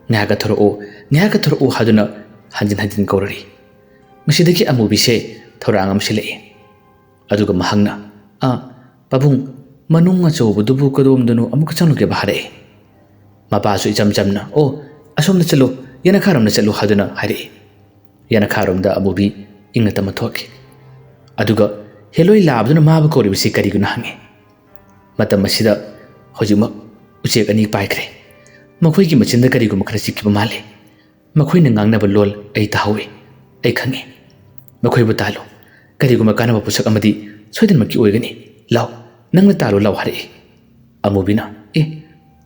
"ꯉꯥꯏꯍꯥꯛꯀ ꯊꯣꯔꯛꯎ, ꯉꯥꯏꯍꯥꯛꯀ ꯊꯣꯔꯛꯎ" ꯍꯥꯏꯗꯨꯅ ꯍꯟꯖꯤꯟ ꯍꯟꯖꯤꯟ ꯀꯧꯔꯔꯤ꯫ ꯃꯁꯤꯗꯒꯤ ꯑꯃꯨꯕꯤꯁꯦ ꯊꯧꯔꯥꯡ ꯑꯃ ꯁꯤꯜꯂꯛꯏ꯫ ꯑꯗꯨꯒ ꯃꯍꯥꯛꯅ, "ꯑ, ꯄꯥꯕꯨꯡ, ꯃꯅꯨꯡ ꯑꯆꯧꯕꯗꯨꯕꯨ ꯀꯗꯣꯝꯗꯅꯣ ꯑꯃꯨꯛꯀ ꯆꯪꯂꯨꯒꯦꯕ" ꯍꯥꯏꯔꯛꯏ꯫ ꯃꯄꯥꯁꯨ ꯏꯆꯝ ꯆꯝꯅ, "ꯑꯣ, ꯑꯁꯣꯝꯗ ꯆꯠꯂꯨ, ꯌꯦꯅꯈꯥꯔꯣꯝꯗ ꯆꯠꯂꯨ" ꯍꯥꯏꯗꯨꯅ ꯍꯥꯏꯔꯛꯏ꯫ ꯌꯦꯅꯈꯥꯔꯣꯝꯗ ꯑꯃꯨꯕꯤ ꯏꯪꯅ ꯇꯞꯅ ꯊꯣꯛꯈꯤ꯫ ꯑꯗꯨꯒ ꯍꯦꯂꯣꯏ ꯂꯥꯕꯗꯨꯅ ꯃꯥꯕꯨ ꯀꯧꯔꯤꯕꯁꯤ ꯀꯔꯤꯒꯤꯅꯣ ꯍꯪꯉꯤ꯫ ꯃꯇꯝ ꯑꯁꯤꯗ ꯍꯧꯖꯤꯛꯃꯛ ꯎꯆꯦꯛ ꯑꯅꯤ ꯄꯥꯏꯈ꯭ꯔꯦ꯫ ꯃꯈꯣꯏꯒꯤ ꯃꯆꯤꯟꯗ ꯀꯔꯤꯒꯨꯝꯕ ꯈꯔ ꯆꯤꯛꯈꯤꯕ ꯃꯥꯜꯂꯤ꯫ ꯃꯈꯣꯏꯅ ꯉꯥꯡꯅꯕ ꯂꯣꯜ ꯑꯩ ꯇꯥꯍꯧꯏ꯫ ꯑꯩ ꯈꯪꯏ꯫ "ꯃꯈꯣꯏꯕꯨ ꯇꯥꯜꯂꯨ꯫ ꯀꯔꯤꯒꯨꯝꯕ ꯀꯥꯟꯅꯕ ꯄꯣꯠꯁꯛ ꯑꯃꯗꯤ ꯁꯣꯏꯗꯅꯃꯛꯀꯤ ꯑꯣꯏꯒꯅꯤ꯫ ꯂꯥꯎ, ꯅꯪꯅ ꯇꯥꯜꯂꯨ ꯂꯥꯎ" ꯍꯥꯏꯔꯛꯏ꯫ ꯑꯃꯨꯕꯤꯅ, "ꯑꯦ,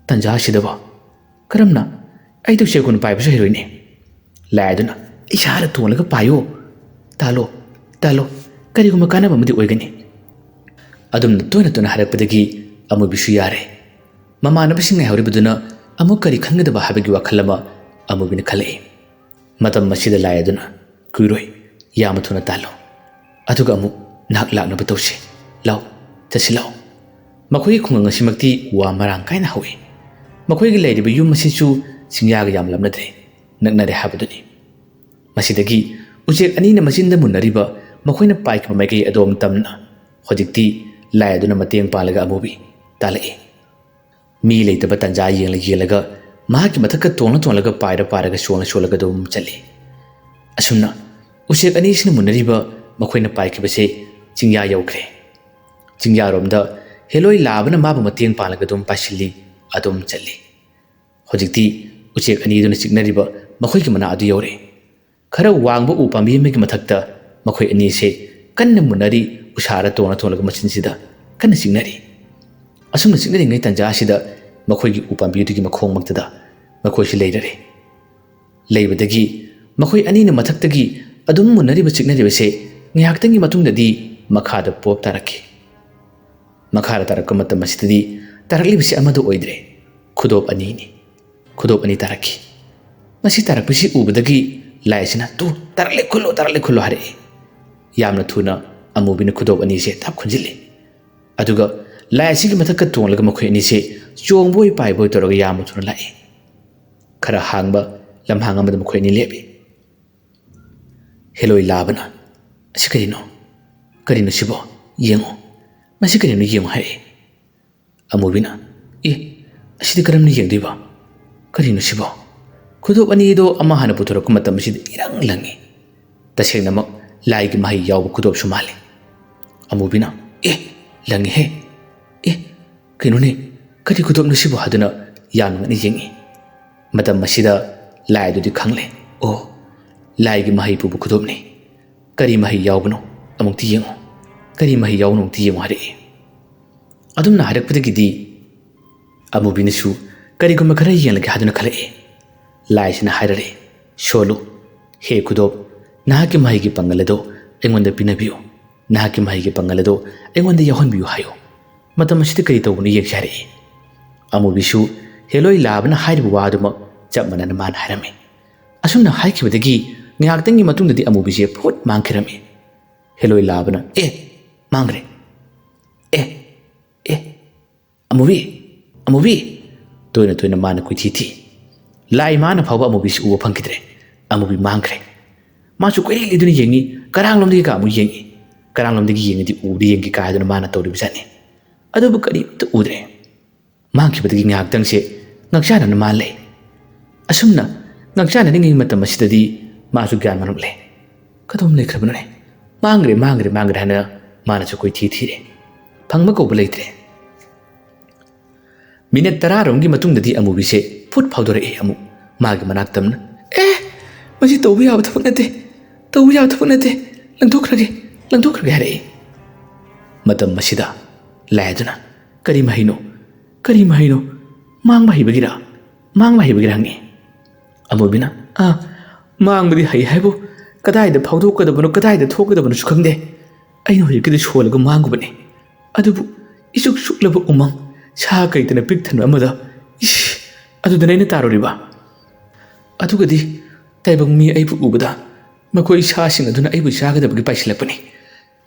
ꯇꯟꯖꯥ ꯑꯁꯤꯗꯕꯣ? ꯀꯔꯝꯅ? ꯑꯩꯗꯤ ꯎꯆꯦꯛ ꯀꯨꯟ ꯄꯥꯏꯕꯁꯨ ꯍꯩꯔꯣꯏꯅꯦ"꯫ ꯂꯥꯏ ꯑꯗꯨꯅ, "ꯏꯁꯥꯅ ꯇꯣꯡꯂꯒ ꯄꯥꯏꯌꯣ꯫ ꯇꯥꯜꯂꯣ, ꯇꯥꯜꯂꯣ꯫ ꯀꯔꯤꯒꯨꯝꯕ ꯀꯥꯟꯅꯕ ꯑꯃꯗꯤ ꯑꯣꯏꯒꯅꯤ"꯫ ꯑꯗꯨꯝꯅ ꯇꯣꯏꯅ ꯇꯣꯏꯅ ꯍꯥꯏꯔꯛꯄꯗꯒꯤ ꯑꯃꯨꯕꯤꯁꯨ ꯌꯥꯔꯦ꯫ ꯃꯃꯥꯟꯅꯕꯁꯤꯡ ꯉꯥꯏꯍꯧꯔꯤꯕꯗꯨꯅ ꯑꯃꯨꯛ ꯀꯔꯤ ꯈꯟꯒꯗꯕ ꯍꯥꯏꯕꯒꯤ ꯋꯥꯈꯜ ꯑꯃ ꯑꯃꯨꯕꯤꯅ ꯈꯜꯂꯛꯏ꯫ ꯃꯇꯝ ꯑꯁꯤꯗ ꯂꯥꯏ ꯑꯗꯨꯅ, "ꯀꯨꯏꯔꯣꯏ, ꯌꯥꯝꯅ ꯊꯨꯅ ꯇꯥꯜꯂꯣ, ꯑꯗꯨꯒ ꯑꯃꯨꯛ ꯅꯍꯥꯛ ꯂꯥꯛꯅꯕ ꯇꯧꯁꯤ꯫ ꯂꯥꯎ, ꯆꯠꯁꯤ ꯂꯥꯎ"꯫ ꯃꯈꯣꯏꯒꯤ ꯈꯨꯡꯒꯪ ꯑꯁꯤꯃꯛꯇꯤ ꯋꯥ ꯃꯔꯥꯡ ꯀꯥꯏꯅ ꯍꯧꯏ꯫ ꯃꯈꯣꯏꯒꯤ ꯂꯩꯔꯤꯕ ꯌꯨꯝ ꯑꯁꯤꯁꯨ ꯆꯤꯡꯌꯥꯒ ꯌꯥꯝ ꯂꯥꯞꯅꯗ꯭ꯔꯦ, ꯅꯛꯅꯔꯦ ꯍꯥꯏꯕꯗꯨꯅꯤ꯫ ꯃꯁꯤꯗꯒꯤ ꯎꯆꯦꯛ ꯑꯅꯤꯅ ꯃꯆꯤꯟꯗ ꯃꯨꯟꯅꯔꯤꯕ ꯃꯈꯣꯏꯅ ꯄꯥꯏꯈꯤꯕ ꯃꯥꯏꯀꯩ ꯑꯗꯣꯝ ꯇꯝꯅ ꯍꯧꯖꯤꯛꯇꯤ ꯂꯥꯏ ꯑꯗꯨꯅ ꯃꯇꯦꯡ ꯄꯥꯡꯂꯒ ꯑꯃꯨꯕꯤ ꯇꯥꯜꯂꯛꯏ꯫ ꯃꯤ ꯂꯩꯇꯕ ꯇꯥꯟꯖꯥ ꯌꯦꯡꯂ ꯌꯦꯡꯂꯒ ꯃꯍꯥꯛꯀꯤ ꯃꯊꯛꯇ ꯇꯣꯡꯂ ꯇꯣꯡꯂꯒ ꯄꯥꯏꯔ ꯄꯥꯏꯔꯒ ꯁꯣꯜꯂ ꯁꯣꯜꯂꯒ ꯑꯗꯨꯝ ꯆꯠꯂꯤ꯫ ꯑꯁꯨꯝꯅ ꯎꯆꯦꯛ ꯑꯅꯤꯁꯤꯅ ꯃꯨꯟꯅꯔꯤꯕ ꯃꯈꯣꯏꯅ ꯄꯥꯏꯈꯤꯕꯁꯦ ꯆꯤꯡꯌꯥ ꯌꯧꯈ꯭ꯔꯦ꯫ ꯆꯤꯡꯌꯥꯔꯣꯝꯗ ꯍꯦꯂꯣꯏ ꯂꯥꯕꯅ ꯃꯥꯕꯨ ꯃꯇꯦꯡ ꯄꯥꯡꯂꯒ ꯑꯗꯨꯝ ꯄꯥꯏꯁꯤꯜꯂꯤ, ꯑꯗꯨꯝ ꯆꯠꯂꯤ꯫ ꯍꯧꯖꯤꯛꯇꯤ ꯎꯆꯦꯛ ꯑꯅꯤꯗꯨꯅ ꯆꯤꯛꯅꯔꯤꯕ ꯃꯈꯣꯏꯒꯤ ꯃꯅꯥꯛ ꯑꯗꯨ ꯌꯧꯔꯦ꯫ ꯈꯔ ꯋꯥꯡꯕ ꯎ ꯄꯥꯝꯕꯤ ꯑꯃꯒꯤ ꯃꯊꯛꯇ ꯃꯈꯣꯏ ꯑꯅꯤꯁꯦ ꯀꯟꯅ ꯃꯨꯟꯅꯔꯤ, ꯎꯁꯥꯔ ꯇꯣꯡꯅ ꯇꯣꯡꯂꯒ ꯃꯆꯤꯟꯁꯤꯗ ꯀꯟꯅ ꯆꯤꯛꯅꯔꯤ꯫ ꯑꯁꯨꯝꯅ ꯆꯤꯛꯅꯔꯤꯉꯩ ꯇꯟꯖꯥ ꯑꯁꯤꯗ ꯃꯈꯣꯏꯒꯤ ꯎ ꯄꯥꯝꯕꯤꯗꯨꯒꯤ ꯃꯈꯣꯡꯃꯛꯇꯗ ꯃꯈꯣꯏꯁꯤ ꯂꯩꯔꯔꯦ꯫ ꯂꯩꯕꯗꯒꯤ ꯃꯈꯣꯏ ꯑꯅꯤꯅ ꯃꯊꯛꯇꯒꯤ ꯑꯗꯨꯝ ꯃꯨꯟꯅꯔꯤꯕ ꯆꯤꯛꯅꯔꯤꯕꯁꯦ ꯉꯥꯏꯍꯥꯛꯇꯪꯒꯤ ꯃꯇꯨꯡꯗꯗꯤ ꯃꯈꯥꯗ ꯄꯣꯞ ꯇꯥꯔꯛꯈꯤ꯫ ꯃꯈꯥꯗ ꯇꯥꯔꯛꯄ ꯃꯇꯝ ꯑꯁꯤꯗꯗꯤ ꯇꯥꯔꯛꯂꯤꯕꯁꯤ ꯑꯃꯗ ꯑꯣꯏꯗ꯭ꯔꯦ, ꯈꯨꯗꯣꯞ ꯑꯅꯤꯅꯤ꯫ ꯈꯨꯗꯣꯞ ꯑꯅꯤ ꯇꯥꯔꯛꯈꯤ꯫ ꯃꯁꯤ ꯇꯥꯔꯛꯄꯁꯤ ꯎꯕꯗꯒꯤ ꯂꯥꯏ ꯑꯁꯤꯅ, "ꯇꯨ, ꯇꯥꯔꯛꯂꯦ ꯈꯨꯜꯂꯣ, ꯇꯥꯔꯛꯂꯦ ꯈꯨꯜꯂꯣ" ꯍꯥꯏꯔꯛꯏ꯫ ꯌꯥꯝꯅ ꯊꯨꯅ ꯑꯃꯨꯕꯤꯅ ꯈꯨꯗꯣꯞ ꯑꯅꯤꯁꯦ ꯊꯞ ꯈꯨꯟꯖꯤꯜꯂꯤ꯫ ꯑꯗꯨꯒ ꯂꯥꯏ ꯑꯁꯤꯒꯤ ꯃꯊꯛꯇ ꯇꯣꯡꯂꯒ ꯃꯈꯣꯏ ꯑꯅꯤꯁꯦ ꯆꯣꯡꯕꯣꯏ ꯄꯥꯏꯕꯣꯏ ꯇꯧꯔꯒ ꯌꯥꯝꯅ ꯊꯨꯅ ꯂꯥꯛꯏ꯫ ꯈꯔ ꯍꯥꯡꯕ ꯂꯝꯍꯥꯡ ꯑꯃꯗ ꯃꯈꯣꯏ ꯑꯅꯤ ꯂꯦꯞꯄꯤ꯫ ꯍꯦꯂꯣꯏ ꯂꯥꯕꯅ, "ꯑꯁꯤ ꯀꯔꯤꯅꯣ? ꯀꯔꯤꯅꯣ ꯁꯤꯕꯣ? ꯌꯦꯡꯉꯨ꯫ ꯃꯁꯤ ꯀꯔꯤꯅꯣ ꯌꯦꯡꯉꯨ" ꯍꯥꯏꯔꯛꯏ꯫ ꯑꯃꯨꯕꯤꯅ, "ꯑꯦ, ꯑꯁꯤꯗꯤ ꯀꯔꯝꯅ ꯌꯦꯡꯗꯣꯏꯕ? ꯀꯔꯤꯅꯣ ꯁꯤꯕꯣ?" ꯈꯨꯗꯣꯞ ꯑꯅꯤꯗꯣ ꯑꯃ ꯍꯥꯟꯅ ꯄꯨꯊꯣꯔꯛꯄ ꯃꯇꯝ ꯑꯁꯤꯗ ꯏꯔꯪ ꯂꯪꯉꯤ꯫ ꯇꯁꯦꯡꯅꯃꯛ ꯂꯥꯏꯒꯤ ꯃꯍꯩ ꯌꯥꯎꯕ ꯈꯨꯗꯣꯞꯁꯨ ꯃꯥꯜꯂꯤ꯫ ꯑꯃꯨꯕꯤꯅ, "ꯑꯦ, ꯂꯪꯉꯤꯍꯦ꯫ ꯑꯦ, ꯀꯩꯅꯣꯅꯦ? ꯀꯔꯤ ꯈꯨꯗꯣꯞꯅꯣ ꯁꯤꯕꯣ?" ꯍꯥꯏꯗꯨꯅ ꯌꯥꯝꯅ ꯉꯛꯅ ꯌꯦꯡꯉꯤ꯫ ꯃꯇꯝ ꯑꯁꯤꯗ ꯂꯥꯏ ꯑꯗꯨꯗꯤ ꯈꯪꯂꯦ꯫ "ꯑꯣ, ꯂꯥꯏꯒꯤ ꯃꯍꯩ ꯄꯨꯕ ꯈꯨꯗꯣꯞꯅꯤ꯫ ꯀꯔꯤ ꯃꯍꯩ ꯌꯥꯎꯕꯅꯣ? ꯑꯃꯨꯛꯇ ꯌꯦꯡꯉꯨ꯫ ꯀꯔꯤ ꯃꯍꯩ ꯌꯥꯎꯕꯅꯣ ꯑꯃꯨꯛꯇ ꯌꯦꯡꯉꯨ" ꯍꯥꯏꯔꯛꯏ꯫ ꯑꯗꯨꯝꯅ ꯍꯥꯏꯔꯛꯄꯗꯒꯤꯗꯤ ꯑꯃꯨꯕꯤꯅꯁꯨ ꯀꯔꯤꯒꯨꯝꯕ ꯈꯔ ꯌꯦꯡꯂꯒꯦ ꯍꯥꯏꯗꯨꯅ ꯈꯜꯂꯛꯏ꯫ ꯂꯥꯏꯁꯤꯅ ꯍꯥꯏꯔꯔꯦ, "ꯁꯣꯜꯂꯨ꯫ ꯍꯦ ꯈꯨꯗꯣꯞ, ꯅꯍꯥꯛꯀꯤ ꯃꯍꯩꯒꯤ ꯄꯥꯡꯒꯜ ꯑꯗꯣ ꯑꯩꯉꯣꯟꯗ ꯄꯤꯅꯕꯤꯌꯨ꯫ ꯅꯍꯥꯛꯀꯤ ꯃꯍꯩꯒꯤ ꯄꯥꯡꯒꯜ ꯑꯗꯣ ꯑꯩꯉꯣꯟꯗ ꯌꯥꯎꯍꯟꯕꯤꯌꯨ" ꯍꯥꯏꯌꯨ꯫ ꯃꯇꯝ ꯑꯁꯤꯗ ꯀꯔꯤ ꯇꯧꯕꯅꯣ ꯌꯦꯡꯁꯤ ꯍꯥꯏꯔꯛꯏ꯫ ꯑꯃꯨꯕꯤꯁꯨ ꯍꯦꯂꯣꯏ ꯂꯥꯕꯅ ꯍꯥꯏꯔꯤꯕ ꯋꯥ ꯑꯗꯨꯃꯛ ꯆꯞ ꯃꯥꯟꯅꯅ ꯃꯥꯅ ꯍꯥꯏꯔꯝꯃꯤ꯫ ꯑꯁꯨꯝꯅ ꯍꯥꯏꯈꯤꯕꯗꯒꯤ ꯉꯥꯏꯍꯥꯛꯇꯪꯒꯤ ꯃꯇꯨꯡꯗꯗꯤ ꯑꯃꯨꯕꯤꯁꯦ ꯐꯨꯠ ꯃꯥꯡꯈꯤꯔꯝꯃꯤ꯫ ꯍꯦꯂꯣꯏ ꯂꯥꯕꯅ, "ꯑꯦ, ꯃꯥꯡꯈ꯭ꯔꯦ꯫ ꯑꯦ, ꯑꯦ, ꯑꯃꯨꯕꯤ, ꯑꯃꯨꯕꯤ!" ꯇꯣꯏꯅ ꯇꯣꯏꯅ ꯃꯥꯅ ꯀꯣꯏꯊꯤ ꯊꯤ꯫ ꯂꯥꯏ ꯃꯥꯅ ꯐꯥꯎꯕ ꯑꯃꯨꯕꯤꯁꯤ ꯎꯕ ꯐꯪꯈꯤꯗ꯭ꯔꯦ꯫ ꯑꯃꯨꯕꯤ ꯃꯥꯡꯈ꯭ꯔꯦ꯫ ꯃꯥꯁꯨ ꯀꯣꯏꯂꯦꯡ ꯂꯦꯡꯗꯨꯅ ꯌꯦꯡꯉꯤ, ꯀꯔꯥꯡꯂꯣꯝꯗꯒꯤ ꯀꯥ ꯑꯃꯨꯛ ꯌꯦꯡꯉꯤ꯫ ꯀꯔꯥꯡꯂꯣꯝꯗꯒꯤ ꯌꯦꯡꯉꯗꯤ ꯎꯕꯗꯤ ꯌꯦꯡꯒꯦ ꯀꯥ ꯍꯥꯏꯗꯨꯅ ꯃꯥꯅ ꯇꯧꯔꯤꯕꯖꯥꯠꯅꯤ꯫ ꯑꯗꯨꯕꯨ ꯀꯔꯤꯝꯇ ꯎꯗ꯭ꯔꯦ꯫ ꯃꯥꯡꯈꯤꯕꯗꯒꯤ ꯉꯥꯏꯍꯥꯛꯇꯪꯁꯦ ꯉꯛꯆꯥꯟꯅꯅ ꯃꯥ ꯂꯩ꯫ ꯑꯁꯨꯝꯅ ꯉꯛꯆꯥꯟꯅꯔꯤꯉꯩ ꯃꯇꯝ ꯑꯁꯤꯗꯗꯤ ꯃꯥꯁꯨ ꯒ꯭ꯌꯥꯟ ꯃꯥꯡꯂꯛꯂꯦ꯫ "ꯀꯗꯣꯝ ꯂꯩꯈ꯭ꯔꯕꯅꯣꯅꯦ? "ꯃꯥꯡꯈ꯭ꯔꯦ, ꯃꯥꯡꯈ꯭ꯔꯦ, ꯃꯥꯡꯈ꯭ꯔꯦ" ꯍꯥꯏꯅ ꯃꯥꯅꯁꯨ ꯀꯣꯏꯊꯤ ꯊꯤꯔꯦ꯫ ꯐꯪꯕ ꯀꯧꯕ ꯂꯩꯇ꯭ꯔꯦ꯫ ꯃꯤꯅꯠ ꯇꯔꯥꯔꯣꯝꯒꯤ ꯃꯇꯨꯡꯗꯗꯤ ꯑꯃꯨꯕꯤꯁꯦ ꯐꯨꯠ ꯐꯥꯎꯗꯣꯔꯛꯑꯦ ꯑꯃꯨꯛ ꯃꯥꯒꯤ ꯃꯅꯥꯛꯇ ꯑꯃꯅ꯫ "ꯑꯦ, ꯃꯁꯤ ꯇꯧꯕ ꯌꯥꯕ ꯊꯕꯛ ꯅꯠꯇꯦ, ꯇꯧꯕ ꯌꯥꯕ ꯊꯕꯛ ꯅꯠꯇꯦ, ꯂꯪꯊꯣꯛꯈ꯭ꯔꯒꯦ, ꯂꯪꯊꯣꯛꯈ꯭ꯔꯒꯦ" ꯍꯥꯏꯔꯛꯏ꯫ ꯃꯇꯝ ꯑꯁꯤꯗ ꯂꯥꯏ ꯑꯗꯨꯅ, "ꯀꯔꯤ ꯃꯍꯩꯅꯣ? ꯀꯔꯤ ꯃꯍꯩꯅꯣ? ꯃꯥꯡꯕ ꯍꯩꯕꯒꯤꯔ? ꯃꯥꯡꯕ ꯍꯩꯕꯒꯤꯔ?" ꯍꯪꯉꯤ꯫ ꯑꯃꯨꯕꯤꯅ, "ꯑꯥ, ꯃꯥꯡꯕꯗꯤ ꯍꯩ ꯍꯥꯏꯕꯨ ꯀꯗꯥꯏꯗ ꯐꯥꯎꯗꯣꯛꯀꯗꯕꯅꯣ, ꯀꯗꯥꯏꯗ ꯊꯣꯛꯀꯗꯕꯅꯣꯁꯨ ꯈꯪꯗꯦ꯫ ꯑꯩꯅ ꯍꯧꯖꯤꯛꯀꯤꯗꯨ ꯁꯣꯜꯂꯒ ꯃꯥꯡꯉꯨꯕꯅꯤ꯫ ꯑꯗꯨꯕꯨ ꯏꯁꯨꯛ ꯁꯨꯛꯂꯕ ꯎꯃꯪ, ꯁꯥ ꯀꯩꯇꯅ ꯄꯤꯛ ꯊꯟꯕ ꯑꯃꯗ, ꯏꯁ, ꯑꯗꯨꯗꯅ ꯑꯩꯅ ꯇꯥꯔꯨꯔꯤꯕ꯫ ꯑꯗꯨꯒꯗꯤ ꯇꯥꯏꯕꯪ ꯃꯤ ꯑꯩꯕꯨ ꯎꯕꯗ ꯃꯈꯣꯏ ꯁꯥꯁꯤꯡ ꯑꯗꯨꯅ ꯑꯩꯕꯨ ꯆꯥꯒꯗꯕꯒꯤ ꯄꯥꯏꯁꯤꯜꯂꯛꯄꯅꯤ꯫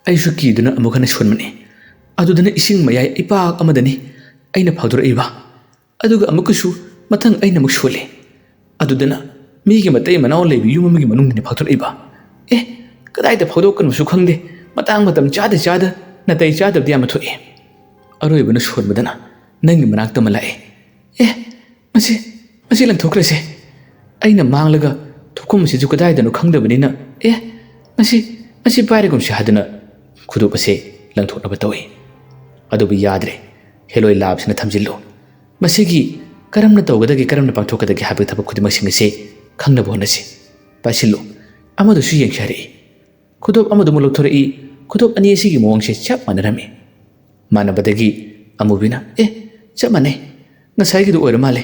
ꯑꯩꯁꯨ ꯀꯤꯗꯨꯅ ꯑꯃꯨꯛ ꯍꯟꯅ ꯁꯣꯟꯕꯅꯤ꯫ ꯑꯗꯨꯗꯅ ꯏꯁꯤꯡ ꯃꯌꯥꯏ ꯏꯄꯥꯛ ꯑꯃꯗꯅꯤ ꯑꯩꯅ ꯐꯥꯎꯗꯣꯔꯛꯏꯕ꯫ ꯑꯗꯨꯒ ꯑꯃꯨꯛꯀꯁꯨ ꯃꯊꯪ ꯑꯩꯅ ꯑꯃꯨꯛ ꯁꯣꯜꯂꯤ꯫ ꯑꯗꯨꯗꯅ ꯃꯤꯒꯤ ꯃꯇꯩ ꯃꯅꯥꯎ ꯂꯩꯕ ꯌꯨꯝ ꯑꯃꯒꯤ ꯃꯅꯨꯡꯗꯅꯤ ꯐꯥꯎꯗꯣꯔꯛꯏꯕ꯫ ꯑꯦ, ꯀꯗꯥꯏꯗ ꯐꯥꯎꯗꯣꯛꯀꯅꯕꯁꯨ ꯈꯪꯗꯦ꯫ ꯃꯇꯥꯡ ꯃꯇꯝ ꯆꯥꯗ ꯆꯥꯗ ꯅꯥꯇꯩ ꯆꯥꯗꯕꯗꯤ ꯌꯥꯝꯅ ꯊꯣꯛꯏ꯫ ꯑꯔꯣꯏꯕꯅ ꯁꯣꯟꯕꯗꯅ ꯅꯪꯒꯤ ꯃꯅꯥꯛꯇ ꯑꯃ ꯂꯥꯛꯑꯦ꯫ ꯑꯦ, ꯃꯁꯤ, ꯃꯁꯤ ꯂꯪꯊꯣꯛꯈ꯭ꯔꯁꯦ꯫ ꯑꯩꯅ ꯃꯥꯡꯂꯒ ꯊꯣꯛꯐꯝ ꯑꯁꯤꯁꯨ ꯀꯗꯥꯏꯗꯅꯣ ꯈꯪꯗꯕꯅꯤꯅ, ꯑꯦ, ꯃꯁꯤ, ꯃꯁꯤ ꯄꯥꯏꯔꯒꯨꯝꯁꯤ ꯍꯥꯏꯗꯨꯅ ꯈꯨꯗꯣꯞ ꯑꯁꯦ ꯂꯪꯊꯣꯛꯅꯕ ꯇꯧꯏ꯫ ꯑꯗꯨꯕꯨ ꯌꯥꯗ꯭ꯔꯦ꯫ ꯍꯦꯂꯣꯏ ꯂꯥꯕꯁꯤꯅ ꯊꯝꯖꯤꯜꯂꯨ꯫ ꯃꯁꯤꯒꯤ ꯀꯔꯝꯅ ꯇꯧꯒꯗꯒꯦ, ꯀꯔꯝꯅ ꯄꯥꯡꯊꯣꯛꯀꯗꯒꯦ ꯍꯥꯏꯕ ꯊꯕꯛ ꯈꯨꯗꯤꯡꯃꯛꯁꯤꯡ ꯑꯁꯦ ꯈꯪꯅꯕ ꯍꯣꯠꯅꯁꯤ꯫ ꯄꯥꯏꯁꯤꯜꯂꯨ꯫ ꯑꯃꯗꯨꯁꯨ ꯌꯦꯡꯁꯤ ꯍꯥꯏꯔꯛꯏ꯫ ꯈꯨꯗꯣꯞ ꯑꯃꯗꯨꯃꯨꯛ ꯂꯧꯊꯣꯔꯛꯏ꯫ ꯈꯨꯗꯣꯞ ꯑꯅꯤ ꯑꯁꯤꯒꯤ ꯃꯑꯣꯡꯁꯦ ꯆꯞ ꯃꯥꯟꯅꯔꯝꯃꯤ꯫ ꯃꯥꯟꯅꯕꯗꯒꯤ ꯑꯃꯨꯕꯤꯅ, "ꯑꯦ, ꯆꯞ ꯃꯥꯟꯅꯩ꯫ ꯉꯁꯥꯏꯒꯤꯗꯨ ꯑꯣꯏꯔ ꯃꯥꯜꯂꯦ꯫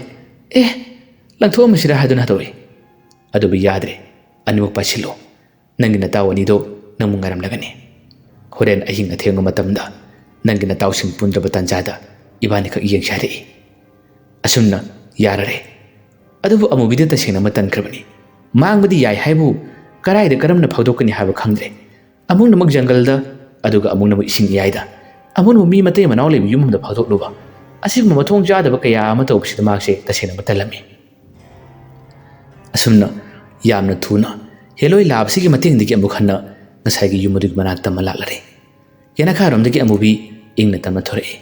ꯑꯦ, ꯂꯪꯊꯣꯛꯑꯝꯃꯁꯤꯔꯥ?" ꯍꯥꯏꯗꯨꯅ ꯍꯥꯏꯗꯣꯔꯛꯏ꯫ ꯑꯗꯨꯕꯨ ꯌꯥꯗ꯭ꯔꯦ꯫ ꯑꯅꯤꯃꯛ ꯄꯥꯏꯁꯤꯜꯂꯨ꯫ ꯅꯪꯒꯤ ꯅꯇꯥꯎ ꯑꯅꯤꯗꯣ ꯅꯪꯕꯨ ꯉꯥꯏꯔꯝꯂꯒꯅꯤ꯫ ꯍꯣꯔꯦꯟ ꯑꯍꯤꯡ ꯑꯊꯦꯡꯕ ꯃꯇꯝꯗ ꯅꯪꯒꯤ ꯅꯇꯥꯎꯁꯤꯡ ꯄꯨꯟꯗ꯭ꯔꯕ ꯇꯥꯟꯖꯥꯗ ꯏꯕꯥꯅꯤꯈꯛ ꯌꯦꯡꯁꯤ ꯍꯥꯏꯔꯛꯏ꯫ ꯑꯁꯨꯝꯅ ꯌꯥꯔꯔꯦ꯫ ꯑꯗꯨꯕꯨ ꯑꯃꯨꯕꯤꯗ ꯇꯁꯦꯡꯅ ꯑꯃ ꯇꯟꯈ꯭ꯔꯕꯅꯤ꯫ ꯃꯥꯡꯕꯗꯤ ꯌꯥꯏ ꯍꯥꯏꯕꯨ ꯀꯔꯥꯏꯗ ꯀꯔꯝꯅ ꯐꯥꯎꯗꯣꯛꯀꯅꯤ ꯍꯥꯏꯕ ꯈꯪꯗ꯭ꯔꯦ꯫ ꯑꯃꯨꯛꯅꯃꯛ ꯖꯪꯒꯜꯗ, ꯑꯗꯨꯒ ꯑꯃꯨꯛꯅꯃꯛ ꯏꯁꯤꯡ ꯏꯌꯥꯏꯗ, ꯑꯃꯨꯛꯅꯃꯛ ꯃꯤ ꯃꯇꯩ ꯃꯅꯥꯎ ꯂꯩꯕ ꯌꯨꯝ ꯑꯃꯗ ꯐꯥꯎꯗꯣꯛꯂꯨꯕ꯫ ꯑꯁꯤꯒꯨꯝꯕ ꯃꯊꯣꯡ ꯆꯥꯗꯕ ꯀꯌꯥ ꯑꯃ ꯇꯧꯕꯁꯤꯗ ꯃꯍꯥꯛꯁꯦ ꯇꯁꯦꯡꯅ ꯑꯃ ꯇꯜꯂꯝꯃꯤ꯫ ꯑꯁꯨꯝꯅ ꯌꯥꯝꯅ ꯊꯨꯅ ꯍꯦꯂꯣꯏ ꯂꯥꯕꯁꯤꯒꯤ ꯃꯇꯦꯡꯗꯒꯤ ꯑꯃꯨꯛ ꯍꯟꯅ ꯉꯁꯥꯏꯒꯤ ꯌꯨꯝ ꯑꯗꯨꯒꯤ ꯃꯅꯥꯛꯇ ꯑꯃ ꯂꯥꯛꯂꯔꯦ꯫ ꯌꯦꯅꯈꯥꯔꯣꯝꯗꯒꯤ ꯑꯃꯨꯕꯤ ꯏꯪꯅ ꯇꯞꯅ ꯊꯣꯔꯛꯏ꯫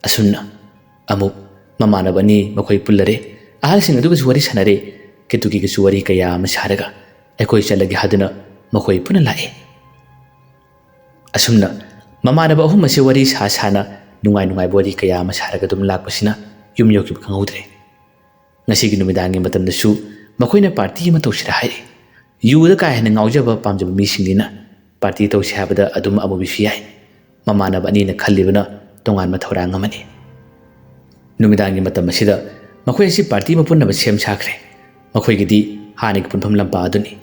ꯑꯁꯨꯝꯅ ꯑꯃꯨꯛ ꯃꯃꯥꯟꯅꯕ ꯑꯅꯤ ꯃꯈꯣꯏ ꯄꯨꯜꯂꯔꯦ꯫ ꯑꯍꯜꯁꯤꯡ ꯑꯗꯨꯒꯁꯨ ꯋꯥꯔꯤ ꯁꯥꯟꯅꯔꯦ꯫ ꯀꯦꯇꯨꯀꯤꯒꯁꯨ ꯋꯥꯔꯤ ꯀꯌꯥ ꯑꯃ ꯁꯥꯔꯒ ꯑꯩꯈꯣꯏ ꯆꯠꯂꯒꯦ ꯍꯥꯏꯗꯨꯅ ꯃꯈꯣꯏ ꯄꯨꯟꯅ ꯂꯥꯛꯑꯦ꯫ ꯑꯁꯨꯝꯅ ꯃꯃꯥꯟꯅꯕ ꯑꯍꯨꯝ ꯑꯁꯤ ꯋꯥꯔꯤ ꯁꯥ ꯁꯥꯅ ꯅꯨꯡꯉꯥꯏ ꯅꯨꯡꯉꯥꯏꯕ ꯋꯥꯔꯤ ꯀꯌꯥ ꯑꯃ ꯁꯥꯔꯒ ꯑꯗꯨꯝ ꯂꯥꯛꯄꯁꯤꯅ ꯌꯨꯝ ꯌꯧꯈꯤꯕ ꯈꯪꯍꯧꯗ꯭ꯔꯦ꯫ ꯉꯁꯤꯒꯤ ꯅꯨꯃꯤꯗꯥꯡꯒꯤ ꯃꯇꯝꯗꯁꯨ ꯃꯈꯣꯏꯅ ꯄꯥꯔꯇꯤ ꯑꯃ ꯇꯧꯁꯤꯔꯥ ꯍꯥꯏꯔꯤ꯫ ꯌꯨꯗ ꯀꯥ ꯍꯦꯟꯅ ꯉꯥꯎꯖꯕ ꯄꯥꯝꯖꯕ ꯃꯤꯁꯤꯡꯅꯤꯅ ꯄꯥꯔꯇꯤ ꯇꯧꯁꯤ ꯍꯥꯏꯕꯗ ꯑꯗꯨꯝ ꯑꯃꯨꯕꯤꯁꯨ ꯌꯥꯏ꯫ ꯃꯃꯥꯟꯅꯕ ꯑꯅꯤꯅ ꯈꯜꯂꯤꯕꯅ ꯇꯣꯉꯥꯟꯕ ꯊꯧꯔꯥꯡ ꯑꯃꯅꯤ꯫ ꯅꯨꯃꯤꯗꯥꯡꯒꯤ ꯃꯇꯝ ꯑꯁꯤꯗ ꯃꯈꯣꯏ ꯑꯁꯤ ꯄꯥꯔꯇꯤ ꯑꯃ ꯄꯨꯟꯅꯕ ꯁꯦꯝ ꯁꯥꯈ꯭ꯔꯦ꯫ ꯃꯈꯣꯏꯒꯤꯗꯤ ꯍꯥꯟꯅꯒꯤ ꯄꯨꯟꯐꯝ ꯂꯝꯄꯥꯛ ꯑꯗꯨꯅꯤ꯫